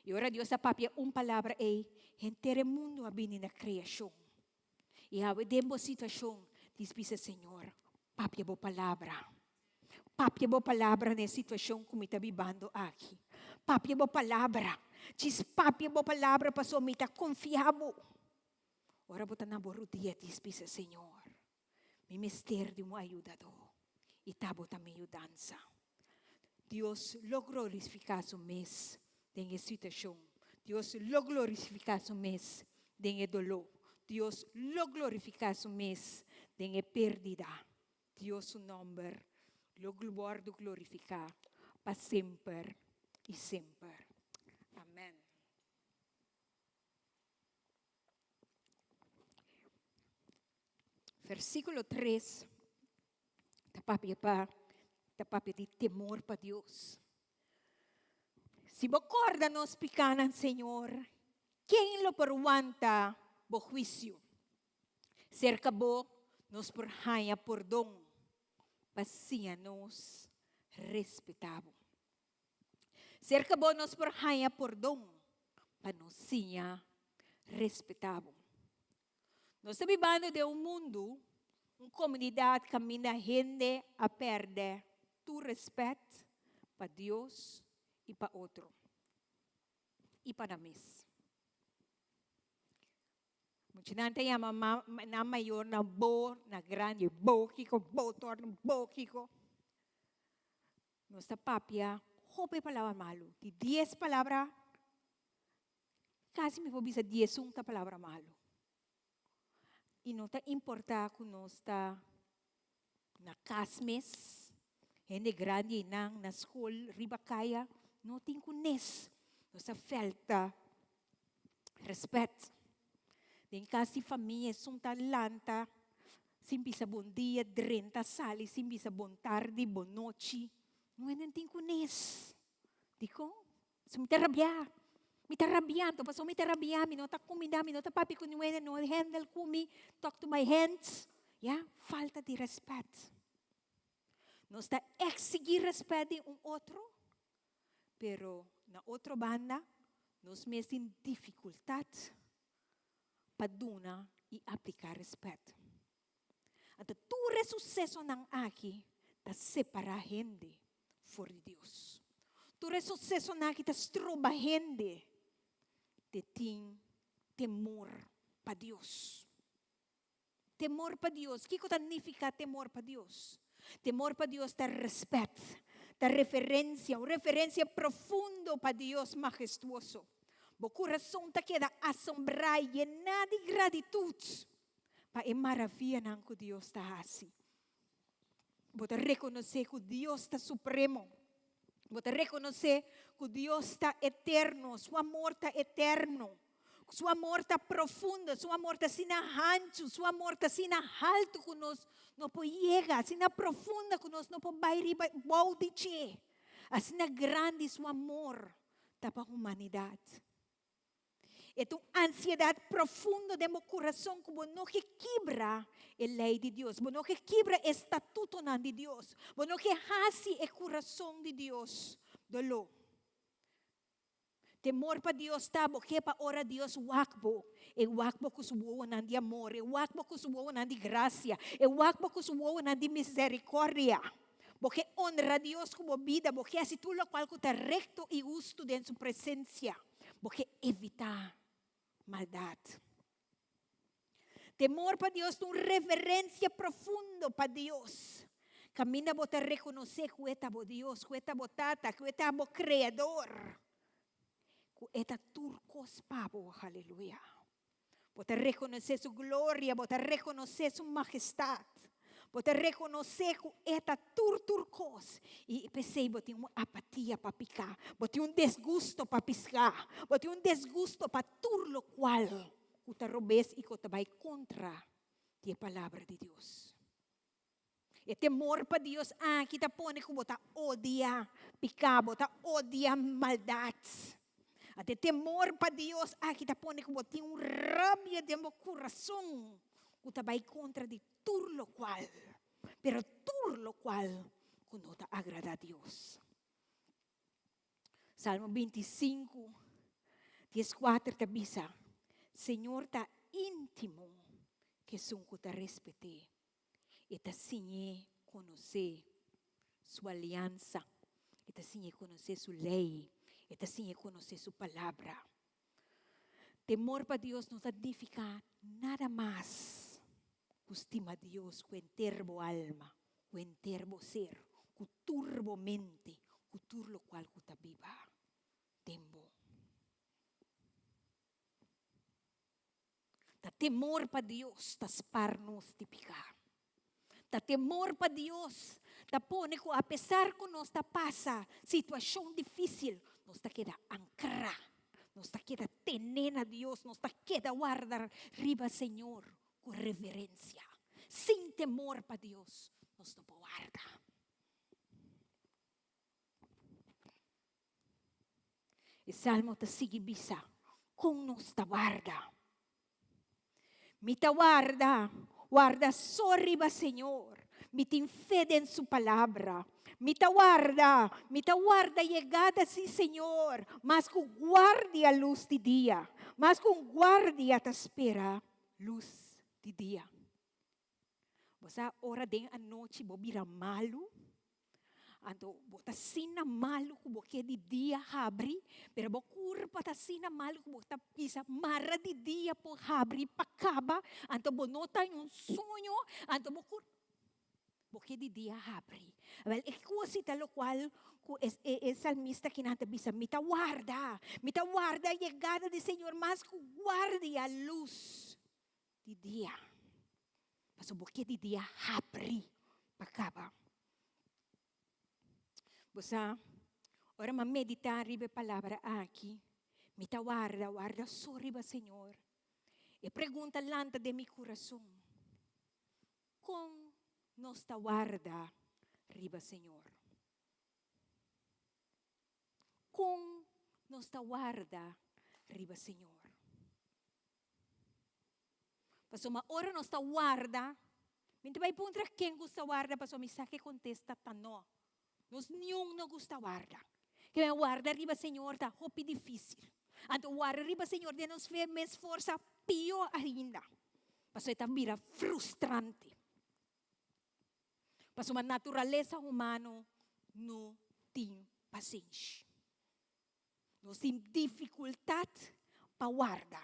I ora Dios a papia un palabra ei, henter e mundu a bini na kreashon. I awe den bo situashon, dis bisa, Señor, papia bo palabra. Papia bo palabra na e situashon ku mi ta bibando aki. Papia bo palabra. Djis papia bo palabra pasobra mi ta konfia bo. Ora bo ta na bo rudia, dis bisa, Señor, Mi mester di un ayudadó, i ta bo ta mi yudansa. Dios lo glorifiká su mes den e situashon. Dios lo glorifiká su mes den e doló. Dios lo glorifiká su mes den e pérdida. Dios su nòmber lo wòrdu glorifiká pa semper i semper. Amèn. Versíkulo tres ta papia pa ta papia di temor pa Dios. Si bo kòrda nos pikánan, Señor, ken lo por wanta bo huisio? Serka bo nos por haña pordon pa siña nos respetá bo. Serka bo nos por haña pordon pa nos siña respetá bo. Nos ta bibando den un mundu, un komunidat kaminda hende a pèrdè tur rèspèt pa Dios i pa otro, i pa nan mes. Muchanan ta yama nan mayornan bo na grandi, bo kiko, bo torno, bo kiko. Nos ta papia hopi palabra malu. Di dies palabra, kasi mi por bisa diesun ta palabra malu. I no ta importá ku nos ta na kas mes, hende grandi einan, na skol, riba kaya, no tin ku nes. Nos ta fèlta Respet. Den kas di famia esun ta lanta sin bisa bon dia, drenta sali sin bisa bon tardi, bon nochi. No hende tin kunes. Dikon? Pasobra mi ta rabiá. Mi ta rabiá, anto pasobra mi ta rabiá mi no ta kuminda, mi no ta papia ku niun hende, no handle ku mi, talk to my hands. Ya, falta di respet. Nos ta eksigí respet di un otro, Pero na otro banda, nos mes tin dificultad pa duna y aplica respet. Anto tur e sucesonan aki ta separa hende for di Dios. Tur e susesonan aki ta stroba hende di tin temor pa Dios. Temor pa Dios. Kiko ta nifiká temor pa Dios? Temor pa Dios ta rèspèt, ta referensia, un referensia profundo pa Dios mahestuoso. Bo kurason ta keda asombrá i yená di gratitut pa e maravianan ku Dios ta hasi. Bo ta rekonosé ku Dios ta supremo. Bo ta rekonosé ku Dios ta eterno, su amor ta eterno. Su amor ta profundo, su amor ta asina hanchu, su amor ta asina haltu ku nos no por yega, asina profundo ku nos no por bai riba bou di dje. Asina grandi su amor ta pa humanidat. E ta un ansiedat profundo den bo kurason ku bo no ke kibra e lei di Dios, bo no ke kibra e statutonan di Dios, bo no ke hasi e kurason di Dios doló. Temor pa Dios ta bo ke pa ora Dios wak bo, e wak bo ku su wowonan di amor, e wak bo ku su wowonan di grasia, e wak bo ku su wowonan di miserikòrdia. Bo ke onra Dios ku bo bida, bo ke hasi tur lokual ku ta rekto i hustu den su presensia. Bo ke evitá maldat. Temor pa Dios ta un reverensia profundo pa Dios. Kaminda bo ta rekonosé ku e ta bo Dios, ku e ta bo Tata, ku e ta bo Kreador, ku e ta tur kos pa bo. Aleluya. Bo ta rekonosé su gloria, bo ta rekonosé su majestat. Bo ta rekonosé ku e ta tur tur kos. I p'esei bo tin un apatia pa piká, bo tin un desgusto pa piská, bo tin un desgusto pa tur lokual ku ta robes i ku ta bai kontra di e Palabra di Dios. E temor pa Dios aki ta pone ku bo ta odia piká, bo ta odia maldat. Ante temor pa Dios aki ta pone ku bo tin un rabia den bo kurason ku ta bai kontra di tur lokual, pero tur lokual ku no ta agradá Dios. Salmo 25, 14 ta bisa, Señor ta íntimo ku esun ku ta respet'é. E ta siñ'é konosé su aliansa, e ta siñ'é konosé su lei, e ta siñ'é konosé su palabra. Temor pa Dios no ta nifiká nada mas ku stima Dios ku henter bo alma, ku henter bo ser, ku tur bo mente, ku tur lokual ku ta biba den bo. Ta temor pa Dios ta spar nos di piká. Ta temor pa Dios ta pone ku apesar ku nos ta pasa situashon difísil, nos ta keda ankrá, nos ta keda tené na Dios, nos ta keda warda riba Señor ku reverensia. Sin temor pa Dios nos no por warda. E salmo ta sigui bisa, Kon nos ta warda? Mi ta warda, warda so riba Señor. Mi tin fe den su palabra. Mi ta warda, mi ta warda yegada si Señor, mas ku guardia lus di dia, mas ku un guardia ta spera lus di dia. Bo sa ora den anochi bo bira malu, anto bo ta asina malu ku bo ke di dia habri, pero bo kurpa ta asina malu ku bo ta bisa mara di dia por habri pa kaba, anto bo no ta en un soño, anto bo kur bo ke di dia habri. Awel e kosi ta lokual ku e e salmista kinan ta bisa, mi ta warda, mi ta warda yegada di Señor mas ku guardia lus. Di dia. Pasobra bo ke di dia habri pa kaba. Bo sa, ora mi a meditá riba e palabra aki, mi ta warda, warda so riba Señor. E pregunta lanta den mi kurason, Kon nos ta warda riba Señor? Kon nos ta warda riba Señor? Pasobra ora nos ta warda, mi ta bai puntra ken gusta warda pasobra mi sa ke kontesta ta no. Nos niun no gusta warda. Ke men warda riba Señor ta hopi difísil. Anto warda riba Señor den nos fe mes forsa pió ainda. Pasobra e ta bira frustrante. Pasobra naturalesa humano no tin pasenshi. Nos tin difikultat pa warda.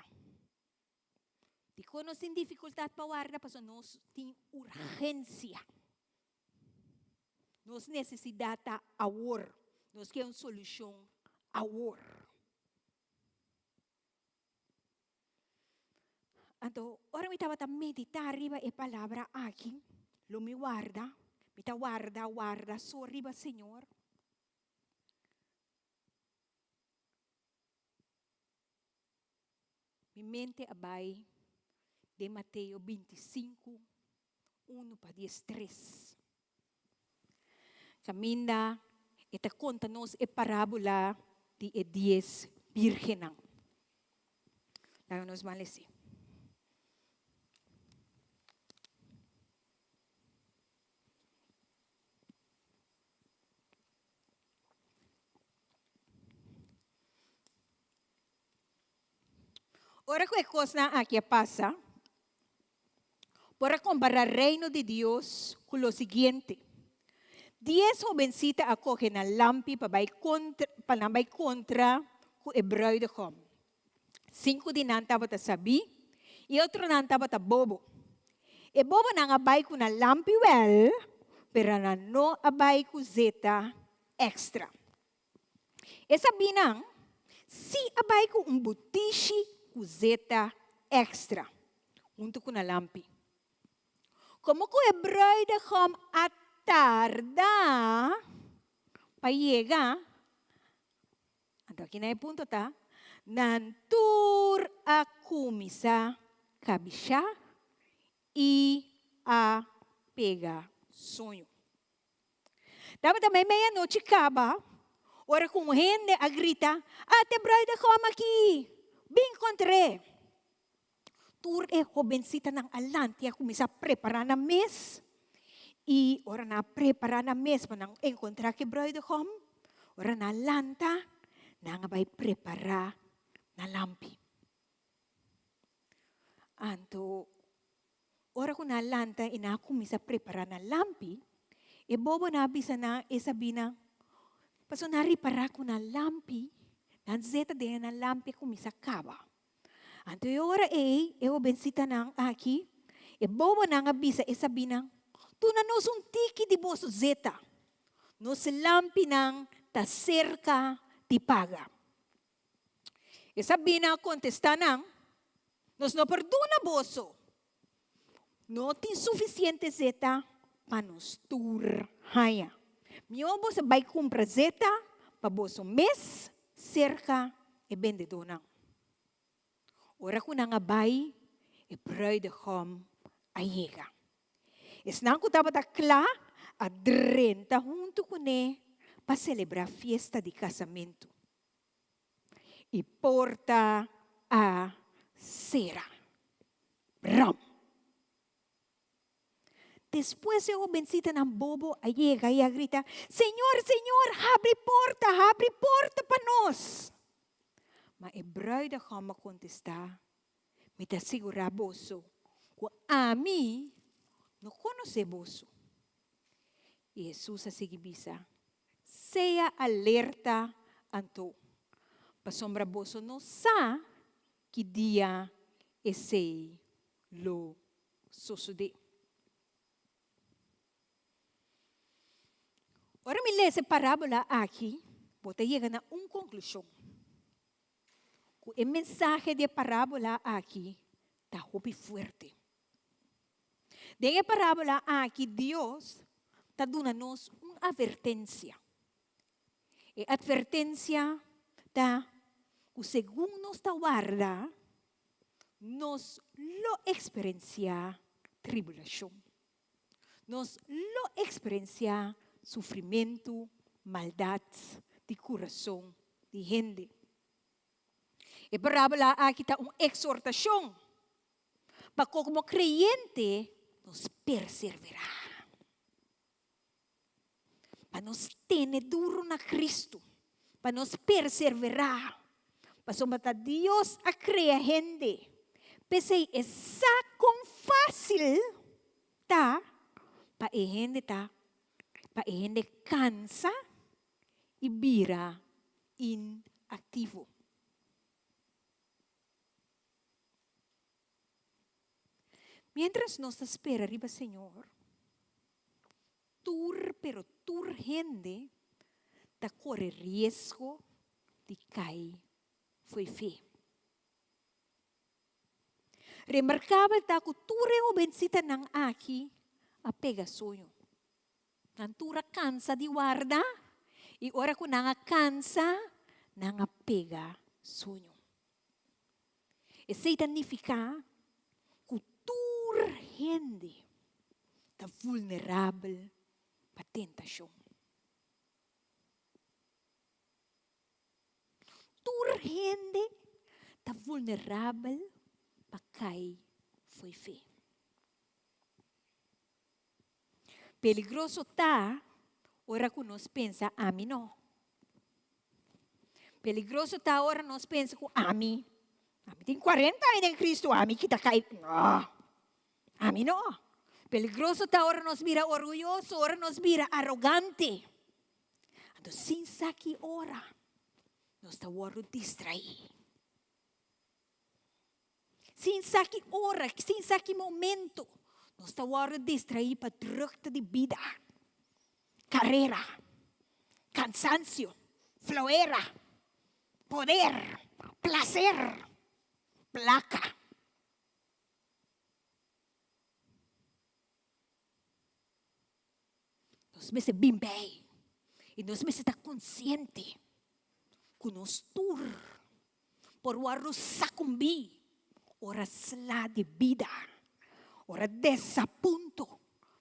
Dikon nos tin difikultat pa warda? Pasobra nos tin urgensia. Nos nesesidat ta awor. Nos ke un solushon awor. Anto, ora mi tabata meditá riba e palabra aki, lo mi warda, mi ta warda, warda so riba Señor. Mi mente a bai den Mateo 25, 1 pa 13. Kaminda e ta konta nos e parábola di e dies bírgennan. Laga nos ban les'é. Ora ku e kosnan aki a pasa, por a kompará Reino di Dios ku lo siguiente, Dies hobensita a kohe nan lampi pa bai kontra pa nan bai kontra ku e bruidegom. Sinku di nan tabata sabí i e otronan tabata bobo. E bobonan a bai ku nan lampi wèl, pero nan no a bai ku zeta èkstra. E sabínan sí a bai ku un butishi ku zeta èkstra huntu ku nan lampi. Komo ku e bruidegom a tarda pa yega, anto aki na e punto ta, nan tur a kuminsá kabishá i a pega soño. Tabata mei mei anochi kaba, ora ku un hende a grita, Ate bruidegom aki! Bin kontr'é! Tur e hobensitanan a lanta i a kuminsá prepará nan mes. I ora nan a prepará nan mes pa nan enkontrá ku e bruidegom, ora nan a lanta, nan a bai prepará nan lampi. Anto, ora ku nan a lanta i nan a kuminsá prepará nan lampi, e bobonan a bisa nan e sabínan, pasobra nan a ripará ku nan lampi, nan zeta den nan lampi a kuminsá kaba. Anto e ora ei, e hobensitanan aki, e bobonan a bisa e sabínan, Duna nos un tiki di boso zeta, nos lampinan ta serka di paga. E sabina a kontestá nan, Nos no por duna boso. No tin sufisiente zeta pa nos tur haña. Mihó boso bai kumpra zeta pa boso mes serka e bendedónan. Ora ku nan a bai, e brùidegòm a yega. Esnan ku tabata kla a drenta huntu kuné pa selebrá fiesta di kasamentu. I porta a sera. Bram! Despues e hobensitanan bobo a yega i a grita, Señor, Señor, habri porta, habri porta pa nos! Ma e bruidegom a kontestá, Mi ta sigurá boso ku ami no konosé boso. I Hesus a sigui bisa, Sea alerta anto, pasobra boso no sa ki dia esei lo sosodé. Ora mi lesa e parábola aki, bo ta yega na un konklushon, ku e mensahe di e parábola aki ta hopi fuerte. Den e parábola aki Dios ta duna nos un avertensia. E atvertensia ta ku segun nos ta warda, nos lo eksperensiá tribulashon. Nos lo eksperensiá sufrimentu, maldat di kurason di hende. E parábola aki ta un eksortashon Pa komo kreyente nos perseverá. Pa nos tene duru na Kristu. Pa nos perseverá. Pasobra ta Dios a krea hende. P'esei e sa kon fásil ta pa e hende ta pa e hende kansa i bira inaktivo. aktivo. Miéntras nos ta spera riba Señor, tur pero tur hende ta kore riesgo di kai fo'i fe. Remarkabel ta ku tur e hobencitanan aki a pega soño. Nan tur a kansa di warda i ora ku nan a kansa, nan a pega soño. Esei ta nifiká ku tur hende ta vulnerabel pa tentashon. Tur hende ta vulnerabel pa kai fo'i fe. Peligroso ta ora ku nos pensa ami no. Peligroso ta ora nos pensa ku ami, ami tin cuarenta aña den Cristo, ami kita kai, no, ami no. Peligroso ta ora nos bira orguyoso, ora nos bira arogante. Anto sin sa ki ora nos ta wòrdu distraí. Sin sa ki ora, sin sa ki momento, nos ta wòrdu distraí pa drukte di bida, karera, kansansio, floera, poder, plaser, plaka. Nos mester bin bij i nos mester ta konsiente ku nos tur por wòrdu sakumbí ora sla di bida, ora desapunto,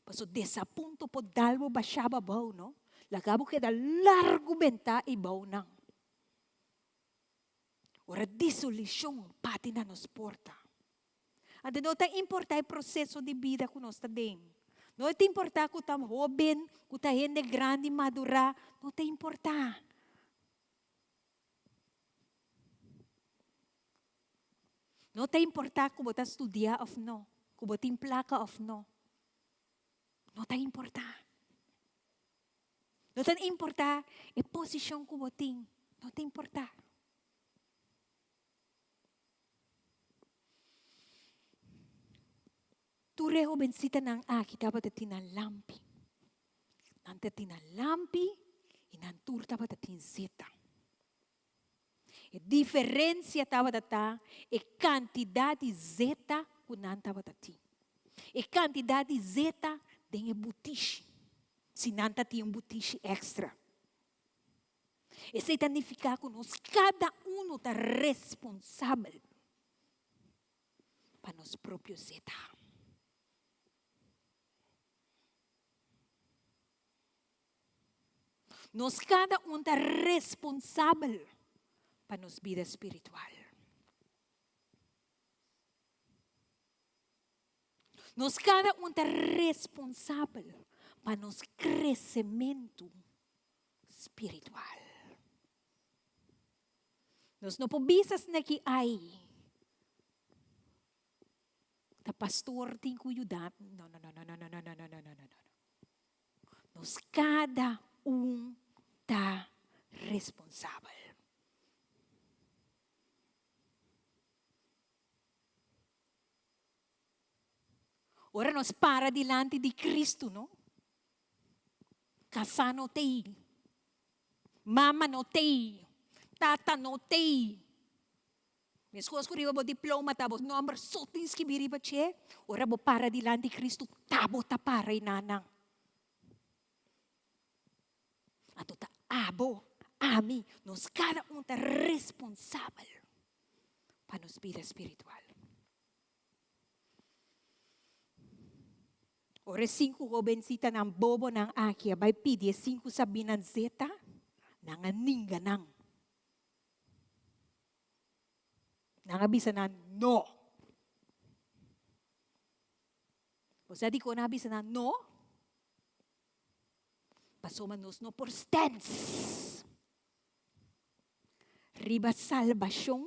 pasobra desapunto por dal bo bashá bo abou, no? Laga bo keda largu bentá i bou nan. Ora disolishon bati na nos porta. Anto no ta importá e proseso di bida ku nos ta den. No ta importá ku ta hóben, ku ta hende grandi madurá, no ta importá. No ta importá ku bo ta studiá òf no, ku bo tin plaka òf no. No ta importá. No ta importá e posishon ku bo tin, no ta importá. Tur e hobensitanan aki tabata tin nan lampi. Nan ta tin nan lampi i nan tur tabata tin zeta. E diferensia tabata ta e kantidat di zeta ku nan tabata tin. E kantidat di zeta den e butishi, si nan ta tin un butishi èkstra. Esei ta nifiká ku nos kada unu ta responsabel pa nos propio zeta. Nos kada un ta responsabel pa nos bida spiritual. Nos kada un ta responsabel pa nos kresementu spiritual. Nos no por bisa asina ki ai ta pastor tin ku yuda mi. No, no, no, no, no, no, no, no, no, no, no, no. Nos kada un ta responsabel. Ora nos para dilanti di Cristo, no? Casá no t'ei, mama no t'ei, tata no t'ei. Meskos ku riba bo diploma ta bo nomber so tin skibí riba dje, ora bo para dilanti Cristo, ta bo ta para ei nanan. Anto ta abo, ami, nos kada un ta responsabel pa nos bida spiritual. Ora e sinku hobensitanan bobonan aki a bai pidi e sinku sabinan zeta, nan a ninga nan. Nan a bisa nan no. Bo sa dikon nan a bisa nan no? Pasobra nos no por stens riba salbashon,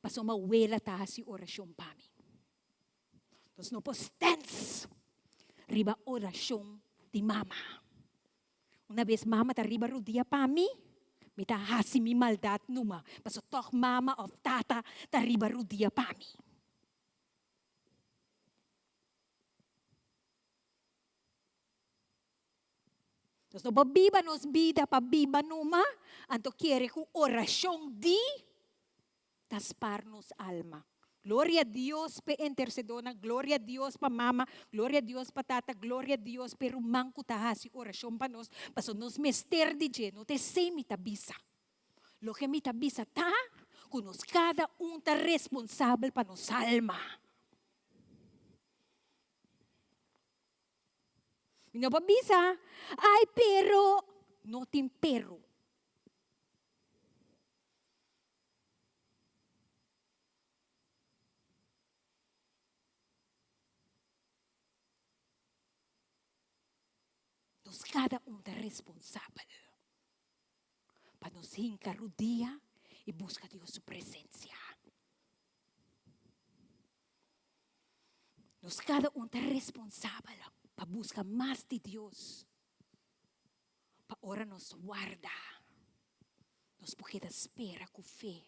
pasobra wela ta hasi orashon pa mi. Nos no por stens riba orashon di mama. Una bes mama ta riba rudia pa mi, Mi ta hasi mi maldat numa, paso tòg mama òf tata ta riba rudia pa mi. Nos no por biba nos bida pa biba numa, anto kere ku orashon di ta spar nos alma. Gloria Dios p'e intercedornan, gloria Dios pa mama, gloria Dios pa tata, gloria Dios p'e ruman ku ta hasi orashon pa nos, pasobra nos mester di dje, no ta esei mi ta bisa. Loke mi ta bisa ta ku nos kada un ta responsabel pa nos alma. Mi no por bisa, ay pero, no tin pero. Nos kada un ta responsabel pa nos hinka rudia i buska Dios su presensia. Nos kada un ta responsabel pa buska mas di Dios, pa ora nos warda, nos por keda spera ku fe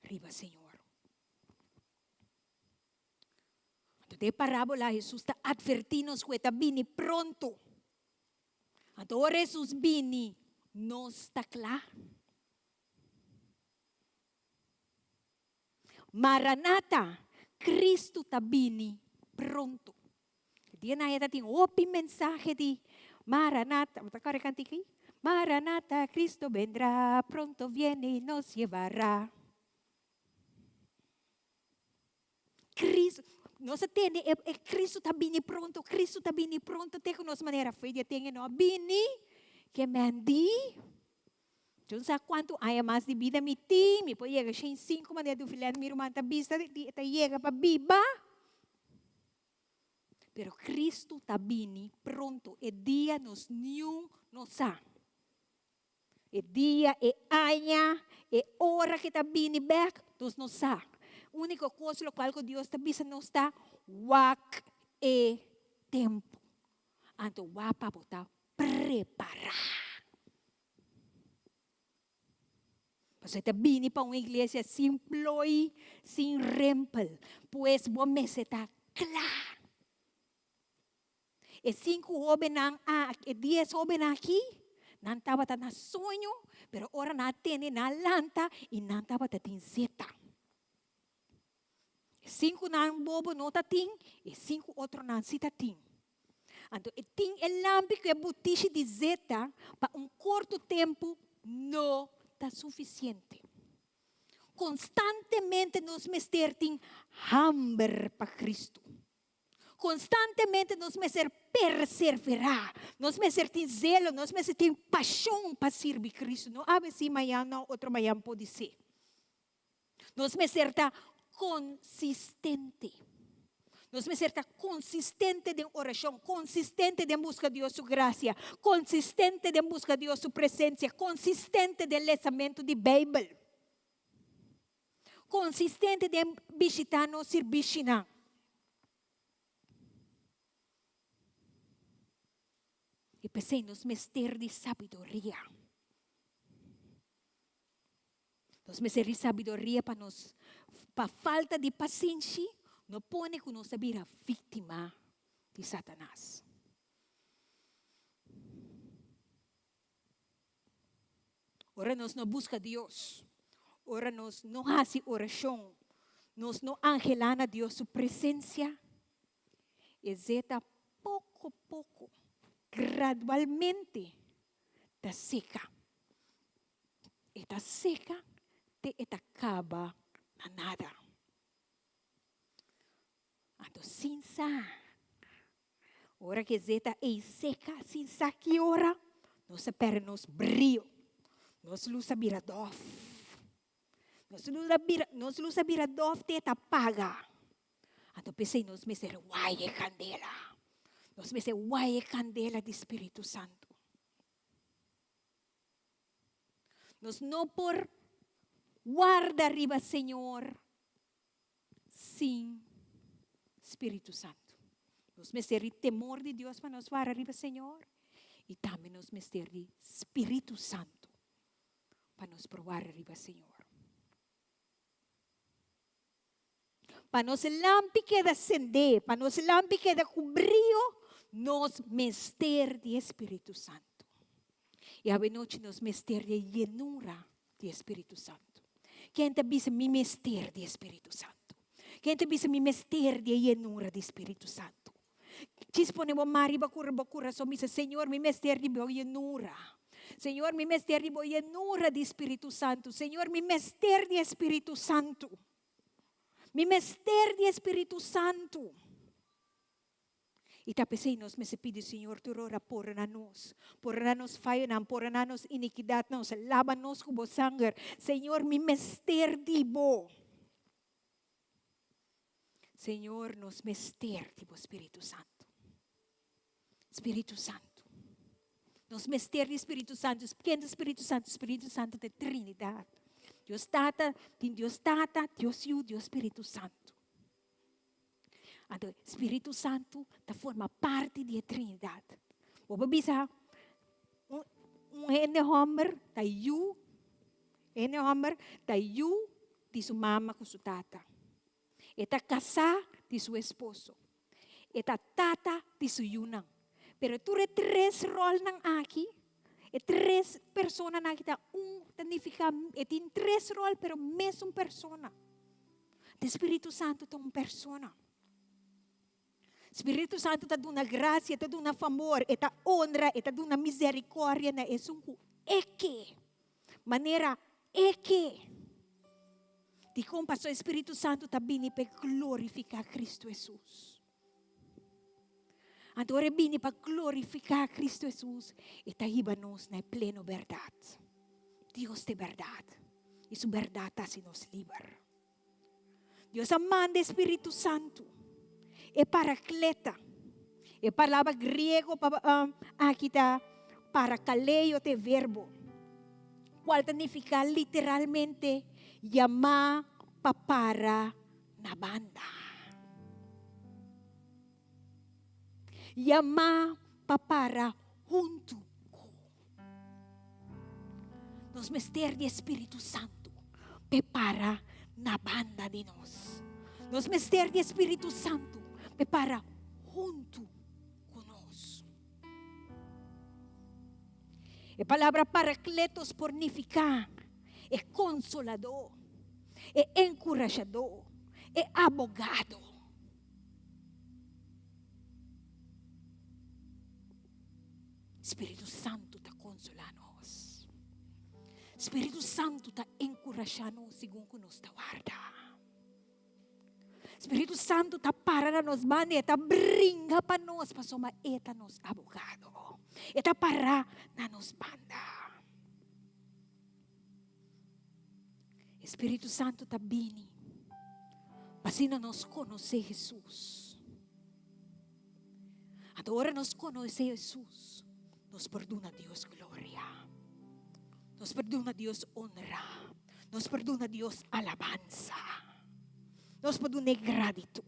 riba Señor. Anto den e parábola Hesus ta atvertí nos ku e ta bini pronto. Anto ora Hesus bini, nos ta kla? Maranata, Cristo ta bini pronto. Dia na ta tin hopi mensahe di Maranata. Bo ta kore kantika ei? Maranata, Cristo vendrá, pronto viene y nos llevará. Cristo, nos a tende e, e Cristo ta bini pronto, Cristo ta bini pronto, te ku nos manera fe dia ten e no a bini, ke men di. Yo no sa cuanto aña mas di bida mi tin, mi por yega shen cinco manera Dufilen mi ruman ta bisa di e ta yega pa biba. Pero Cristo ta bini pronto, e dia nos niun no sa. E dia, e aña, e ora ke ta bini bek, nos no sa. Unico cos locual cu Dios ta bisa nos ta wak e tempo. Anto wak pa bo ta prepará. Pasobra e ta bini pa un iglesia sin ploi, sin rempel. Pues bo mester ta kla. E sinku hóbennan aki, e dies hóbennan aki, nan tabata na soño, pero ora nan a tende, nan a lanta i nan tabata tin zeta. E sinkunan bobo no ta tin, e sinku otronan si ta tin. Anto e tin e lampi ku e butishi di zeta pa un korto tempu no ta sufisiente. Konstantemente nos mester tin hamber pa Kristu. Konstantemente nos mester perserverá, nos mester tin zelo, nos mester tin pashon pa sirbi Kristu. No awe si mañan, no otro mañan podisé. Nos mester ta konsistente. Nos mester ta konsistente den orashon, konsistente den buska Dios su grasia, konsistente den buska Dios su presensia, konsistente den lesamentu di Beibel, konsistente den bishitá nos sirbishinan. I p'esei nos mester di sabiduria. Nos mester di sabiduria pa nos, pa falta di pasenshi no pone ku nos ta bira víktima di Satanas. Ora nos no buska Dios, ora nos no hasi orashon, nos no anhelá na Dios su presensia, e zeta poko poko, gradualmente ta seka. E ta seka te e ta kaba na nada. Anto sin sa, ora ku e zeta ei seka, sin sa ki ora, nos a pèrdè nos brio, nos lus a bira dòf. Nos lus a bira, nos lus a bira dòf te e ta paga. Anto p'esei nos mester waya e kandela. Nos mester waya e kandela di Spiritu Santu. Nos no por warda riba Señor sin Spiritu Santu. Nos mester di temor di Dios pa nos warda riba Señor i tambe nos mester di Spiritu Santu. Pa nos por warda riba Señor. Pa nos lampi keda sendé, pa nos lampi keda ku brio, nos mester di e Spiritu Santu. I awenochi nos mester di e yenura di e Spiritu Santu. Ken ta bisa mi mester di e Spiritu Santu? Ken ta bisa mi mester di e yenura di Spiritu Santu? Djis pone bo man riba bo kurason bisa, Señor, mi mester di bo yenura. Señor, mi mester di bo yenura di Spiritu Santu. Señor, mi mester di e Spiritu Santu. Mi mester di e Spiritu Santu. I ta p'esei nos mester pidi Señor tur ora pordoná nos, pordoná nos fayonan, pordoná nos inikidatnan, laba nos ku bo sanger. Señor, mi mester di bo. Señor, nos mester di bo Spiritu Santu. Spiritu Santu. Nos mester di Spiritu Santu. Ken ta Spiritu Santu? Spiritu Santu ta e Trinidat. Dios Tata, tin Dios Tata, Dios Yu, Dios Spiritu Santu. Anto, Spiritu Santu ta forma parti di e Trinidat. Bo por bisa, un, un hende hòmber ta yu, hende hòmber ta yu di su mama ku su tata. E ta kasá di su esposo. E ta tata di su yunan. Pero tur e tres ròlnan aki, e tres personanan aki ta un, ta nifiká e tin tres ròl pero mesun persona. Te Spiritu Santu ta un persona. Spiritu Santu ta duna grasia, e ta duna famor, e ta onra, e ta duna miserikòrdia na esun ku e ke. Manera e ke. Dikon? Pasobra e Spiritu Santu ta bini pa e glorifiká Kristu Hesus. Anto ora e bini pa glorifiká Kristu Hesus, e ta hiba nos na e pleno bèrdat. Dios ta e bèrdat, i su bèrdat ta hasi nos liber. Dios a manda e Spiritu Santu, e Parakleta. E palabra griego pa aki ta parakaleo, ta e verbo, kual ta nifiká literalmente yamá pa para na banda. Yamá pa para huntu ku. Nos mester di e Spiritu Santu p'e para na banda di nos. Nos mester di e Spiritu Santu p'e para huntu ku nos. E palabra parakletos por nifiká e konsoladó, e enkurashadó, e abogado. Spiritu Santu ta konsolá nos. Spiritu Santu ta enkurashá nos segun ku nos ta warda. Spiritu Santu ta para na nos banda i e ta bringa pa nos pasobra e ta nos abogado. E ta para na nos banda. E Spiritu Santu ta bini pa asina nos konosé Hesus. Anto ora nos konosé Hesus, nos por duna Dios gloria. Nos por duna Dios honra. Nos por duna Dios alabansa. Nos por dun'é gratitut.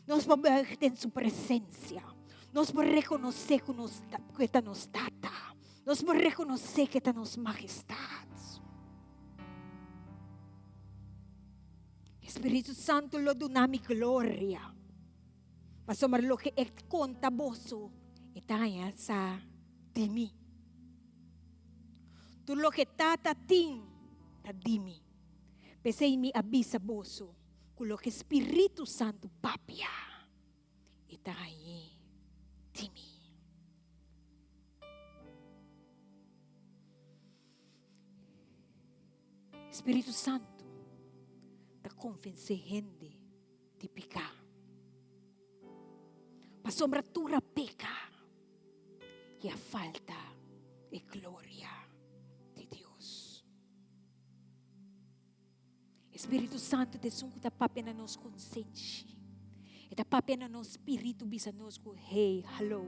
Nos por buig den su presencia. Nos por rekonosé ku nos ku e ta nos Tata. Nos por rekonosé ku e ta nos Mahestat. E Spiritu Santu lo duna mi gloria. Pasobra loke e konta boso, e ta haña sa di mi. Tur loke Tata tin ta di mi. P'esei mi a bisa boso ku loke Spiritu Santu papia, e ta hañ'é di mi. Spiritu Santu ta konvensé hende di piká. Pasobra tur a peka i a falta e gloria di Dios. E Spiritu Santu ta esun ku ta papia na nos konsenshi. E ta papia na nos spiritu bisa nos ku, hey, hallo,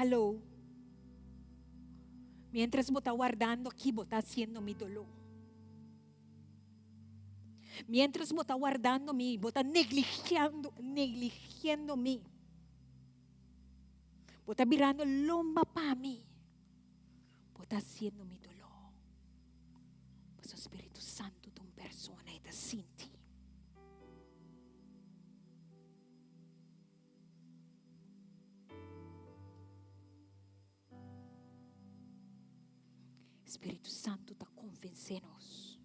hallo. Mientras bo ta wardando aki, bo ta hasiendo mi doló. Mientras bo ta wardando mi, bo ta negligiando, negligiendo mi. Bo ta birando lomba pa mi. Bo ta hasiendo mi doló. Pasobra Spiritu Santu ta un persona, e ta sinti. Spiritu Santu ta konvensé nos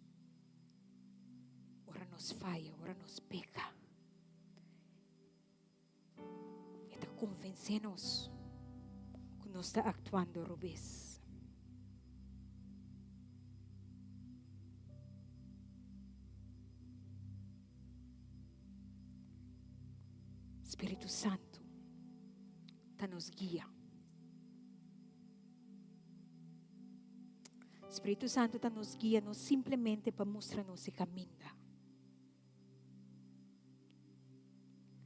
ora nos faya, ora nos peka. E ta konvensé nos ku nos ta aktuando robes. Spiritu Santu ta nos guia. Spiritu Santu ta nos guia no simplemente pa mustra nos e kaminda.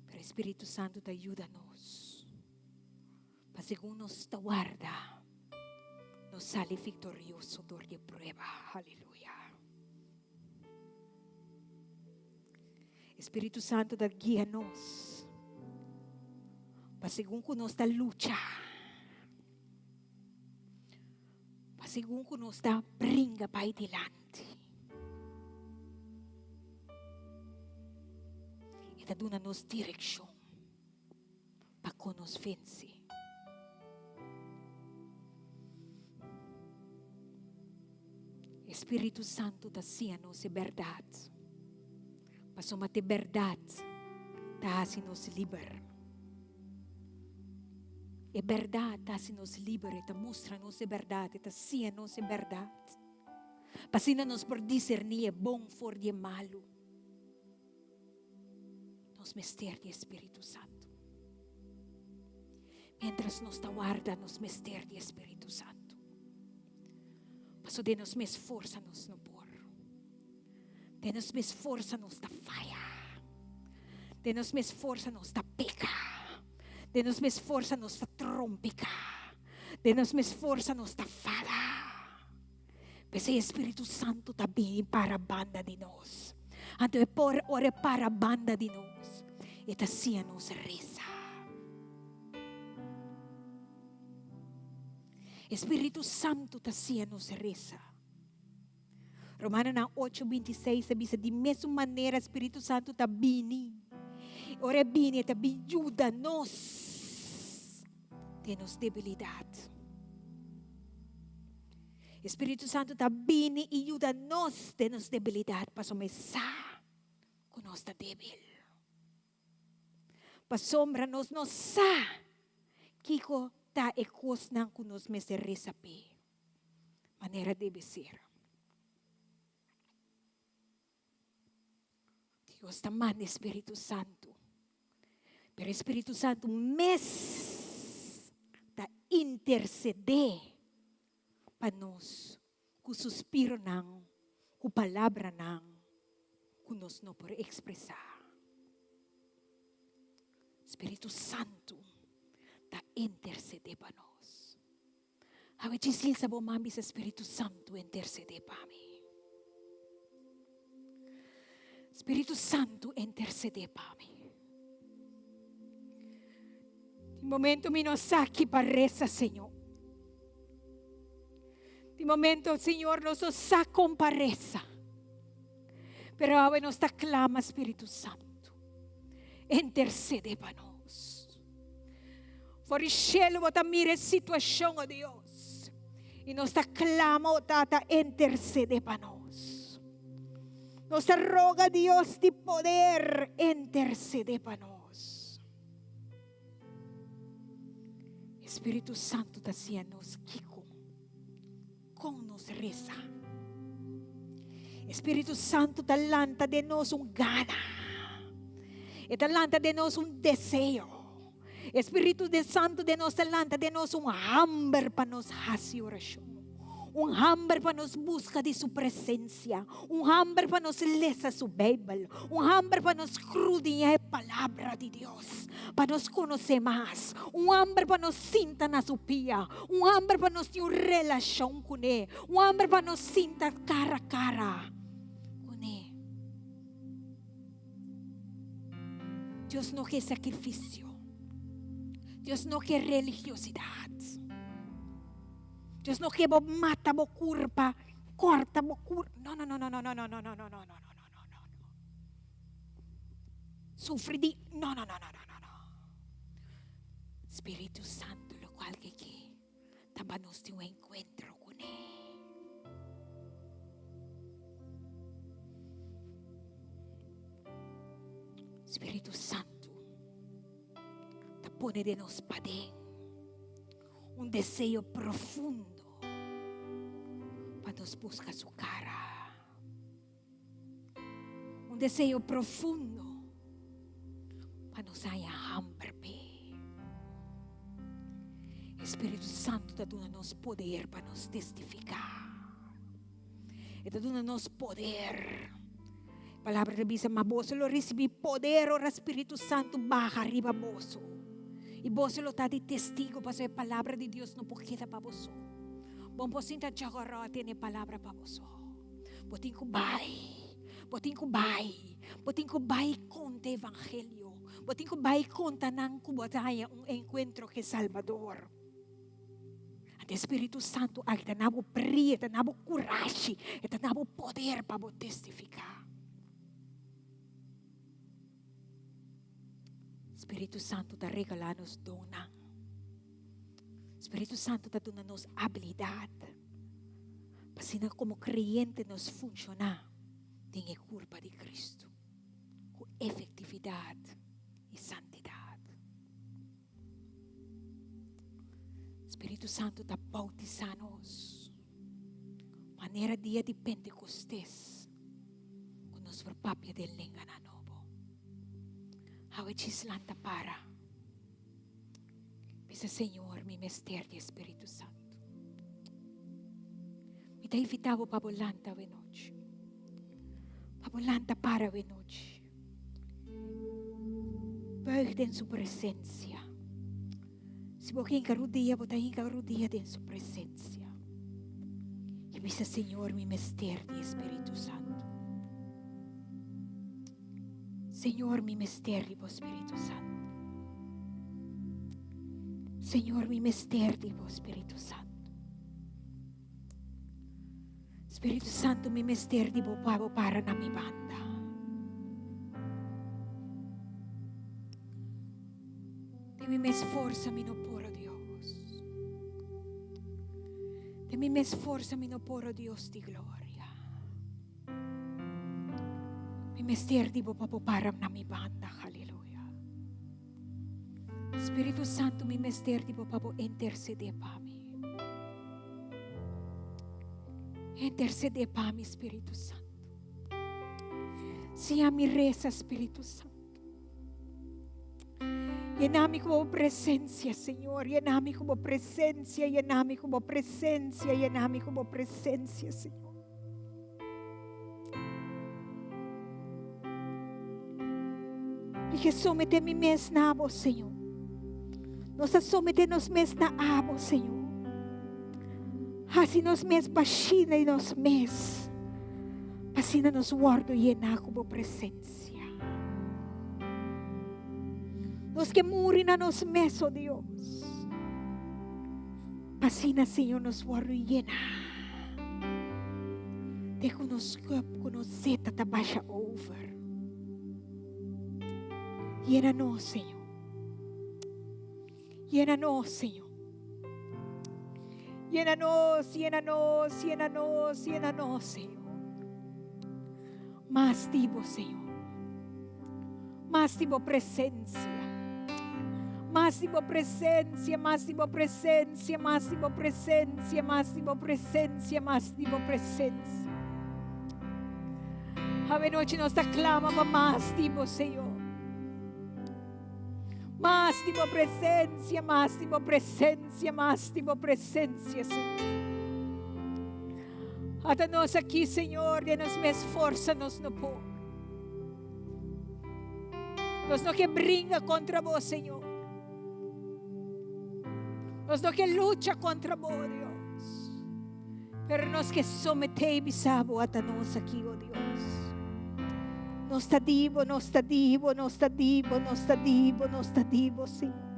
Pero Spiritu Santu ta yuda nos pa segun nos ta warda, nos sali viktorioso dor di e prueba. Aleluya. Spiritu Santu ta guia nos pa segun ku nos ta lucha, pa segun ku nos ta bringa bai dilanti. E ta duna nos direkshon pa kon nos vense. E Spiritu Santu ta siña nos e bèrdat, pasobra ta e bèrdat ta hasi nos liber. E bèrdat ta hasi nos liber, e ta mustra nos e bèrdat, e ta siña nos e bèrdat, pa asina nos por diserní e bon for di e malu. Nos mester di e Spiritu Santu. Mientras nos ta warda, nos mester di e Spiritu Santu. Paso den nos mes forsa nos no por. Den nos mes forsa nos ta faya. Den nos mes forsa nos ta peka. Den nos mes forsa nos ta trompeka. Den nos mes forsa nos ta fada. P'esei e Spiritu Santu ta bini para banda di nos. Anto e por ora e para banda di nos, e ta siña nos resa. E Spiritu Santu ta siña nos resa. Romanonan 8, 26 ta bisa di mesun manera Spiritu Santu ta bini. Ora e bini, e ta bin yuda nos den nos debilidat. E Spiritu Santu ta bini i yuda nos den nos debilidat pasobra e sa ku nos ta debil. Pasobra nos no sa kiko ta e kosnan ku nos mester resa p'e manera debe ser. Dios ta manda e Spiritu Santu. Pero e Spiritu Santu mes ta intercedé pa nos ku suspironan, ku palabranan ku nos no por ekspresá. Spiritu Santu ta intercedé pa nos. Awe djislisa bo man bisa Spiritu Santu intercede pa mi. Spiritu Santu intercede pa mi. Tin momento mi no sa ki pa resa, Señor. Tin momento, Señor, nos no sa kon pa resa. Pero awe nos ta clama Spiritu Santu. Intercede pa nos. For di shelu bo ta mira e situashon, o Dios. I nos ta klama, o Tata, intersedé pa nos. Nos ta roga, Dios di poder, intersedé pa nos. E Spiritu Santu ta siña nos kiko, kon nos resa. E Spiritu Santu ta lanta den nos un gana. E ta lanta den nos un deseo. E Spiritu de Santu den nos ta lanta den nos un hamber pa nos hasi orashon. Un hamber pa nos buska di su presensia. Un hamber pa nos lesa su Beibel. Un hamber pa nos skrudiña e Palabra di Dios, pa nos konosé mas. Un hamber pa nos sinta na su pia. Un hamber pa nos tin un relashon kuné. Un hamber pa nos sinta kara kara kuné. Dios no ke sakrifisio. Dios no ke religiosidat. Dios no ke bo mata bo kurpa. Kòrta bo kur. No, no, no, no, no, no, no, no, no, no, no, no, no, no, no, no. Sufri di. No, no, no, no, no, no, no. Spiritu Santu lokual ke ke ta pa nos tin un enkuentro kuné. Spiritu Santu ta pone den nos paden un deseo profundo pa nos buska su kara. Un deseo profundo pa nos haña hamber p'e. E Spiritu Santu ta duna nos poder pa nos testifiká. E ta duna nos poder. Palabra ta bisa, ma boso lo risibí poder ora Spiritu Santu baha riba boso. I boso lo ta di testigo, pasobra e palabra di Dios no por keda pa boso. Bo no por sinta djògòrò tene e palabra pa boso. Bo tin ku bai, bo tin ku bai, bo tin ku bai konta evangelio. Bo tin ku bai konta nan ku bo ta haña un enkuentro ku e Salbador. Anto e Spiritu Santu aki ta na bo bria, ta na bo kurashi, e ta na bo poder pa bo testifiká. Spiritu Santu ta regalá nos donnan. Spiritu Santu ta duna nos abilidat pa asina komo kreyente nos funshoná den e kurpa di Kristu ku efektividat i santidat. Spiritu Santu ta bautisá nos manera dia di Pentekostes ku nos por papia den lenganan nobo. Awe djis lanta para. Bisa, Señor, mi mester di e Spiritu Santu. Mi ta invitá bo pa bo lanta awe nochi. Pa bo lanta para awe nochi. Buig den su presencia. Si bo hinka rudia, bo ta hinka rudia den su presencia. I bisa, Señor, mi mester di e Spiritu Santu. Señor, mi mester di bo Spiritu Santu. Señor, mi mester di bo Spiritu Santu. Spiritu Santu, mi mester di bo pa bo para na mi banda. Di mi mes forsa mi no por, oh Dios. Di mi mes forsa mi no por, oh Dios di gloria. Mi mester di bo pa bo para na mi banda. Haleluya. Spiritu Santu, mi mester di bo pa bo intercede pa mi. Intercede pa mi, Spiritu Santu. Siña mi reza, Spiritu Santu. Llena mi ku bo presencia, Señor. Llena mi ku bo presencia, llena mi ku bo presencia, llena mi ku bo presencia, Señor. Mi ke somete mi mes na abo, Señor. Nos ta somete nos mes na abo, Señor. Hasi nos mes bashí na nos mes. Asina nos wòrdu yená ku bo presensia. Nos ke muri na nos mes, oh Dios. Asina, Señor, nos wòrdu yená. Te ku nos kòp ku nos seta ta basha over. Yena nos, Señor. Yena nos, Señor. Yena nos, yena nos, yena nos, yena nos, Señor. Mas di bo, Señor. Mas di bo presencia. Mas di bo presencia, mas di bo presencia, mas di bo presencia, mas di bo presencia, mas di bo presencia. Awe nochi nos ta clama pa mas di bo, Señor. Mas di bo presencia, mas di bo presencia, mas di bo presencia, Señor. Ata nos aki, Señor, den nos mes forsa nos no por. Nos no ke bringa kontra bo, Señor. Nos no ke lucha kontra bo, Dios. Pero nos ke someté i bisa bo ata nos aki, oh Dios. Nos ta di bo, nos ta di bo, nos ta di bo, nos ta di bo, nos ta di bo, Señor.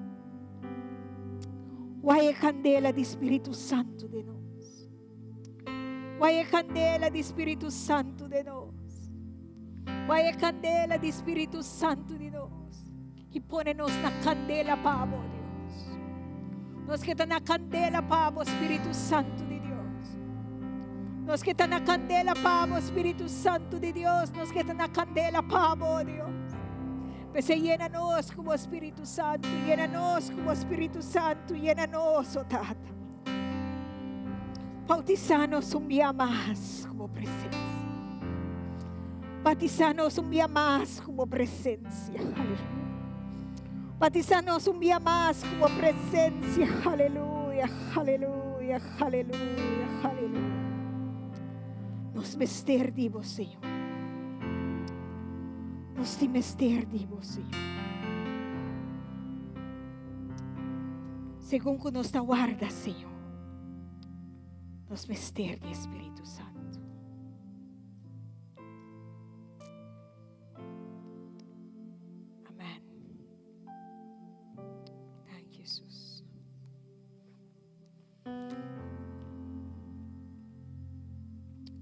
Wai e kandela di Spiritu Santu den nos. Waya e kandela di Spiritu Santu den nos. Waya e kandela di Spiritu Santu di nos. I pone nos na kandela pa bo, Dios. Nos ke ta na kandela pa bo, Spiritu Santu di Dios. Nos ke ta na kandela pa bo, Spiritu Santu di Dios. Nos ke ta na kandela pa bo, Dios. P'esei yena nos ku bo Spiritu Santu, yena nos ku bo Spiritu Santu, yena nos, o Tata. Bautisá nos un bia mas ku bo presensia. Batisá nos un bia mas ku bo presensia. Aleluya. Batisá nos un bia mas ku bo presensia. Aleluya, aleluya, aleluya, aleluya. Nos mester di bo, Señor. Nos tin mester di bo, Señor. Segun ku nos ta warda, Señor, nos mester di e Spiritu Santu. Amen. Danki, Jesus.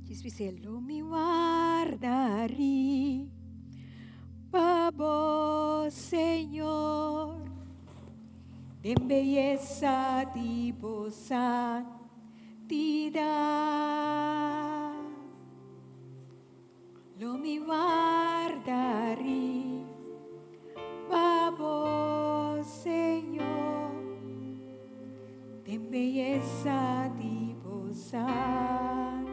Djis bis'é, Lo mi warda riba bo, Señor, den beyesa di bo santidad. Lo mi warda riba bo, Señor, den beyesa di bo santidad.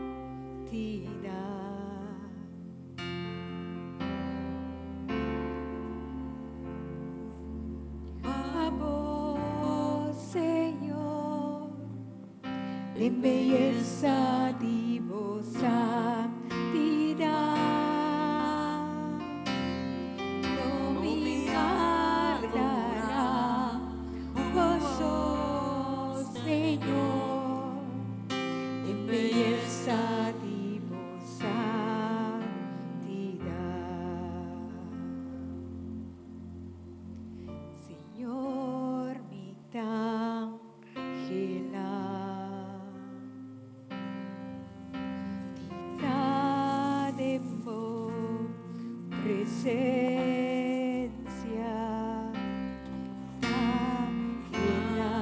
Pa bo, Señor, Den beyesa di bo santidad, lo mi adorá bo so, Señor. Den beyesa di bo santidad. Señor, mi ta. Gela di ta den bo presencia ta gela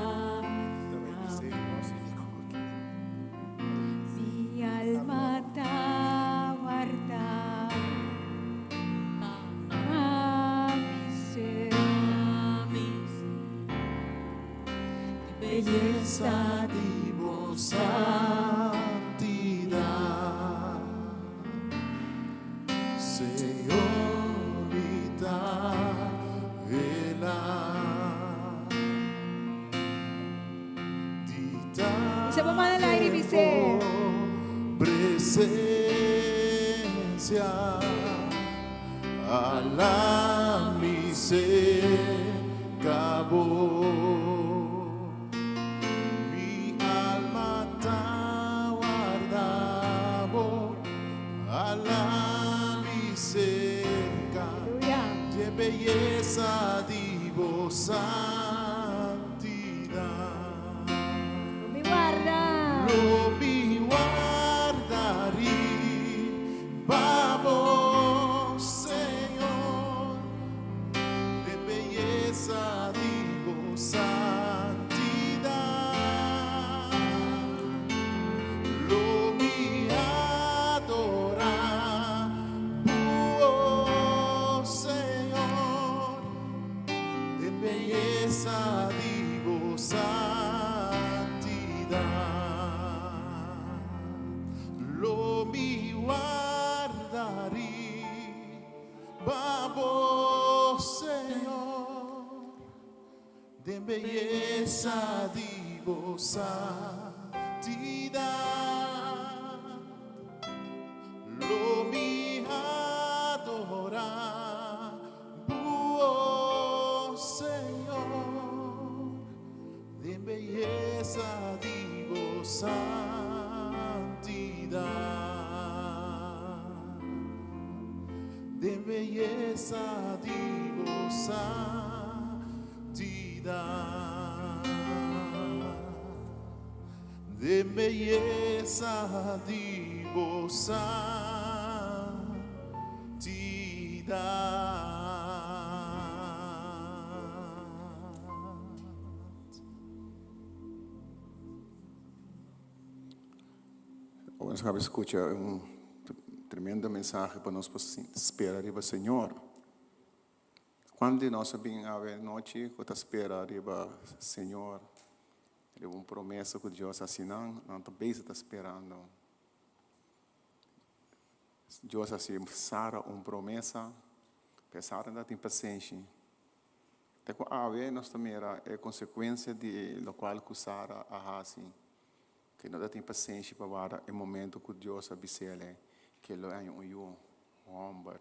Mi alma ta warda pa mi ser. Beyesa di bo santidad, Señor, mi ta vela di ta Bisa bo man al aire den bis'é. bo presencia, ala mi ser. Ka bo. Mi alma ta warda bo, ala mi serka dje beyesa di bo santidad. Lo mi warda. Lo mi warda riba bo, Señor. De beyesa di bo santidad lo mi adorá bo, oh Señor. De beyesa di bo santidad lo mi warda Ba bo, Señor, den beyesa di bo santidad. Lo mi adorá bo, oh Señor, den beyesa di bo santidad. Den beyesa di bo santidad. Den beyesa di bo santidad. Ora nos kaba skucha un tremendo mensahe pa nos por spera riba Señor. Kuantu di nos a bin awe nochi ku ta spera riba Señor, riba un promesa ku Dios a hasi nan? Nan ta bezig ta sperando. Dios a hasi Sara un promesa, pero Sara no tin pasenshi. Te ku awe nos ta mira e konsekuensia di lokual ku Sara a hasi, ku no ta tin pasenshi pa warda e momento ku Dios a bis'el ke lo haña un yu hòmber.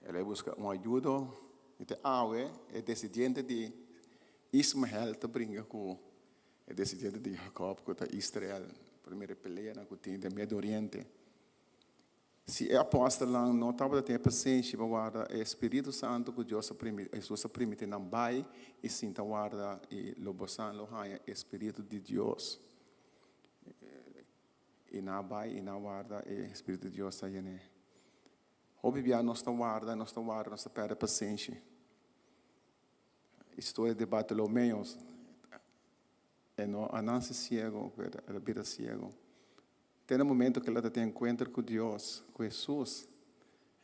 El a buska un ayudo i te awe e desidiente di Ismael ta bringa ku e desidiente di Jacob ku ta Israel. Por mira e peleanan ku tin den Medio Oriente. Si e apòstelnan no tabata tin e pasenshi pa warda e Spiritu Santu ku Dios a Hesus a primiti nan bai i sinta warda i lo bosan lo haña e Spiritu di Dios. I nan a bai i nan a warda e Spiritu di Dios ta yen'é. Hopi bia nos ta warda, nos ta warda, nos ta pèrdè pasenshi. Historia di Bartolomeo, e no a nase siego, pero el a bira siego. Te na momento ku el a ta tin enkuentro ku Dios, ku Hesus,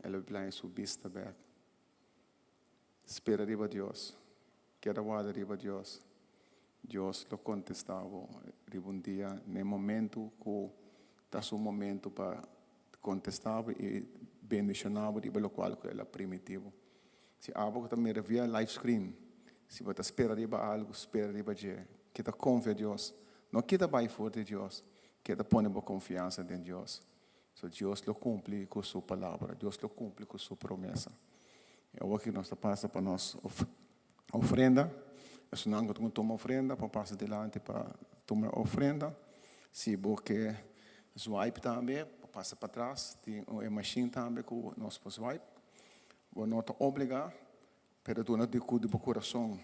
el a bira su bista bèk. Spera riba Dios, keda warda riba Dios. Dios lo kontestá bo riba un dia, na e momento ku ta su momento pa kontestá bo i bendishoná bo riba lokual ku el a primití bo. Si abo ku ta mira via live screen, si bo ta spera riba algu, spera riba dje. Keda konfia Dios. No keda bai for di Dios, keda pone bo konfiansa den Dios. So Dios lo kumpli ku su palabra, Dios lo kumpli ku su promesa. I awor ki nos ta pasa pa nos ofrenda, esunnan ku ta tuma ofrenda por pasa dilanti pa tuma e ofrenda. Si bo ke swipe tambe, por pasa patras, tin e mashin tambe ku nos por swipe. Bo no ta obligá, pero duna di ku di bo kurason.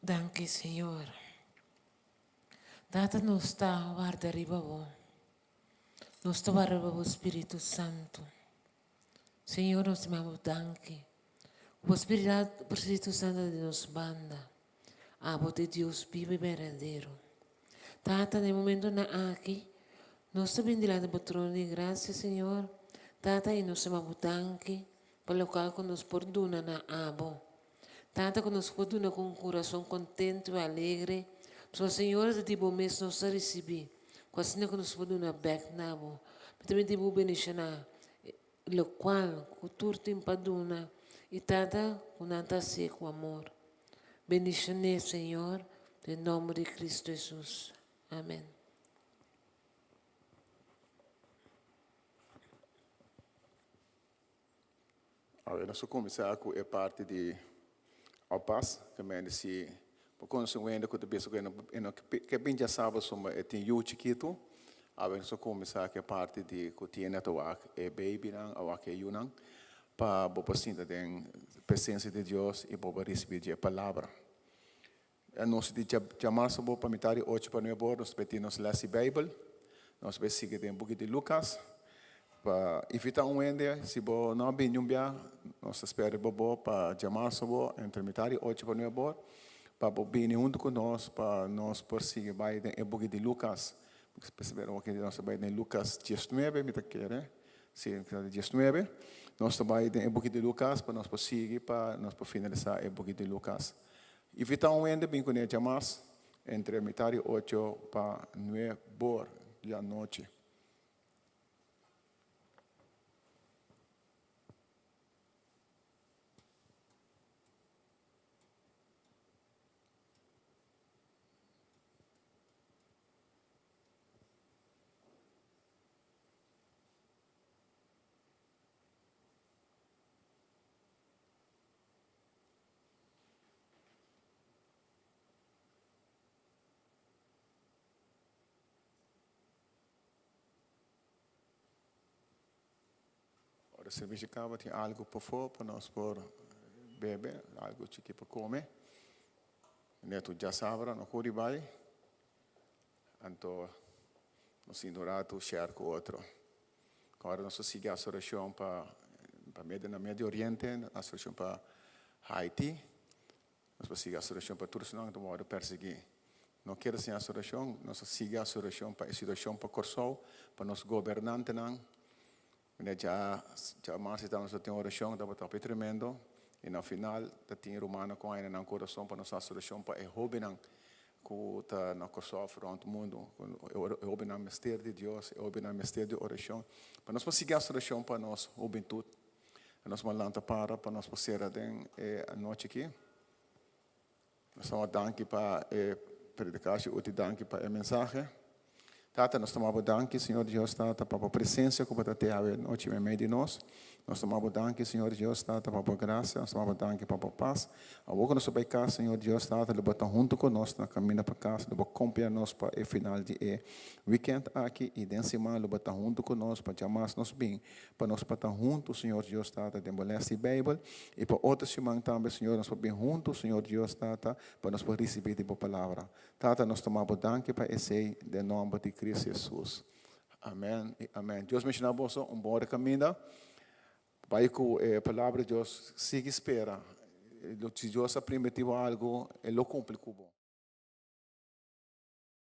Danki Señor. Tata nos ta warda riba bo. Nos ta warda riba bo Spiritu Santu. Señor nos ta manda bo danki. Bo Spiritu Santu ta di nos banda. Abo ta e Dios bibu i berdadero. Tata na e momentonan aki nos ta bini dilanti bo trono di gracia Señor. Tata i nos ta manda bo danki pa lokual ku nos por duna na abo. Tata ku nos por duna ku un kurason kontentu i alegre, pasobra Señor ta di bo mes nos ta risibí, ku asina ku nos por duna bèk na bo. Mi ta miti bo bendishoná lokual ku tur tin pa duna i Tata ku nan ta hasié ku amor. Bendishoné, Señor, den nòmber di Kristu Hesus. Amèn. Awe nos a kuminsá ku e parti di oppas, ke mende si bo konosé un hende ku ta bisa ku e no ke bin djasaba suma e tin yu chikitu, awe nos a kuminsá ku e parti di ku tiene ta wak e babynan a wak e yunan pa bo por sinta den presensia di Dios i bo por risibí dje palabra. E anochi di djamarsa bo pa mitad di ocho pa nuebe ora nos ta bay tin nos les di Bijbel. Nos ta bay sigui den buki di Lucas. Pa invita un hende, si bo no a bini un bia, nos ta spera riba bo pa djamarsa bo entre mitad di ocho pa nuebe ora pa bo bini hunto cu nos pa nos por sigui bay den e buki di Lucas. Nos ta bay den Lucas diesnuebe mi ta kere. Sí, diesnuebe. Nos ta bay den e buki di Lucas pa nos por sigui pa nos por finalisa e buki di Lucas. Invitá un hende bin kuné djamas entre mitar di ocho pa nuebor di anochi. servisio kaba tin algu pafó pa nos por bebe, algu chikí pa kome. Neto djasabra no kuri bai, anto nos sinta un ratu share ku otro. Ora nos a sigui hasi orashon pa pa medio na Medio Oriente, hasi orashon pa Haiti, nos por sigui hasi orashon pa tur esnan ku ta wòrdu persiguí. No kere sin hasi orashon, nos a sigui hasi orashon pa e situashon pa Kòrsou, pa nos gobernantenan. Mira dja dja mas esta nos a tin orashon tabata hopi tremendo i na final ta tin rumannan ku haña na nan kurason pa nos hasi orashon pa e hóbennan ku ta na Kòrsou òf rònt mundu. E hóbennan mester di Dios, e hóbennan mester di orashon. Pa nos por sigui hasi orashon pa nos hubentut. Nos por lanta para pa nos por sera den e anochi aki. Nos ta danki pa e predikashi uti danki pa e mensahe. Tata, nos ta bo danki, Señor Dios, Tata, pa bo presensia ku bo ta te awe nochi meimei di nos. Nos ta bo danki, Señor Dios, Tata, pa bo grasia. Nos ta bo danki pa bo pas. Awor ku nos ta bai kas, Señor Dios, Tata, lo bo ta huntu ku nos na kaminda pa kas. Lo bo kompia nos pa e final di e wikènt aki i den siman lo bo ta huntu ku nos pa djamas nos bin Pa nos pa ta huntu, Señor Dios Tata, den bo les di Bijbel, i pa otro siman tambe, Señor, nos por bin huntu, Señor Dios Tata, pa nos por ricibi di bo Palabra. Tata, nos tuma bo danki pa esey, den nomber di Cristo Jesus. Amen i amen. Dios bendiciona boso, un bon recaminda. Bay cu e Palabra di Dios, sigui spera. Si Dios a primiti bo algo, E lo cumpli cu bo.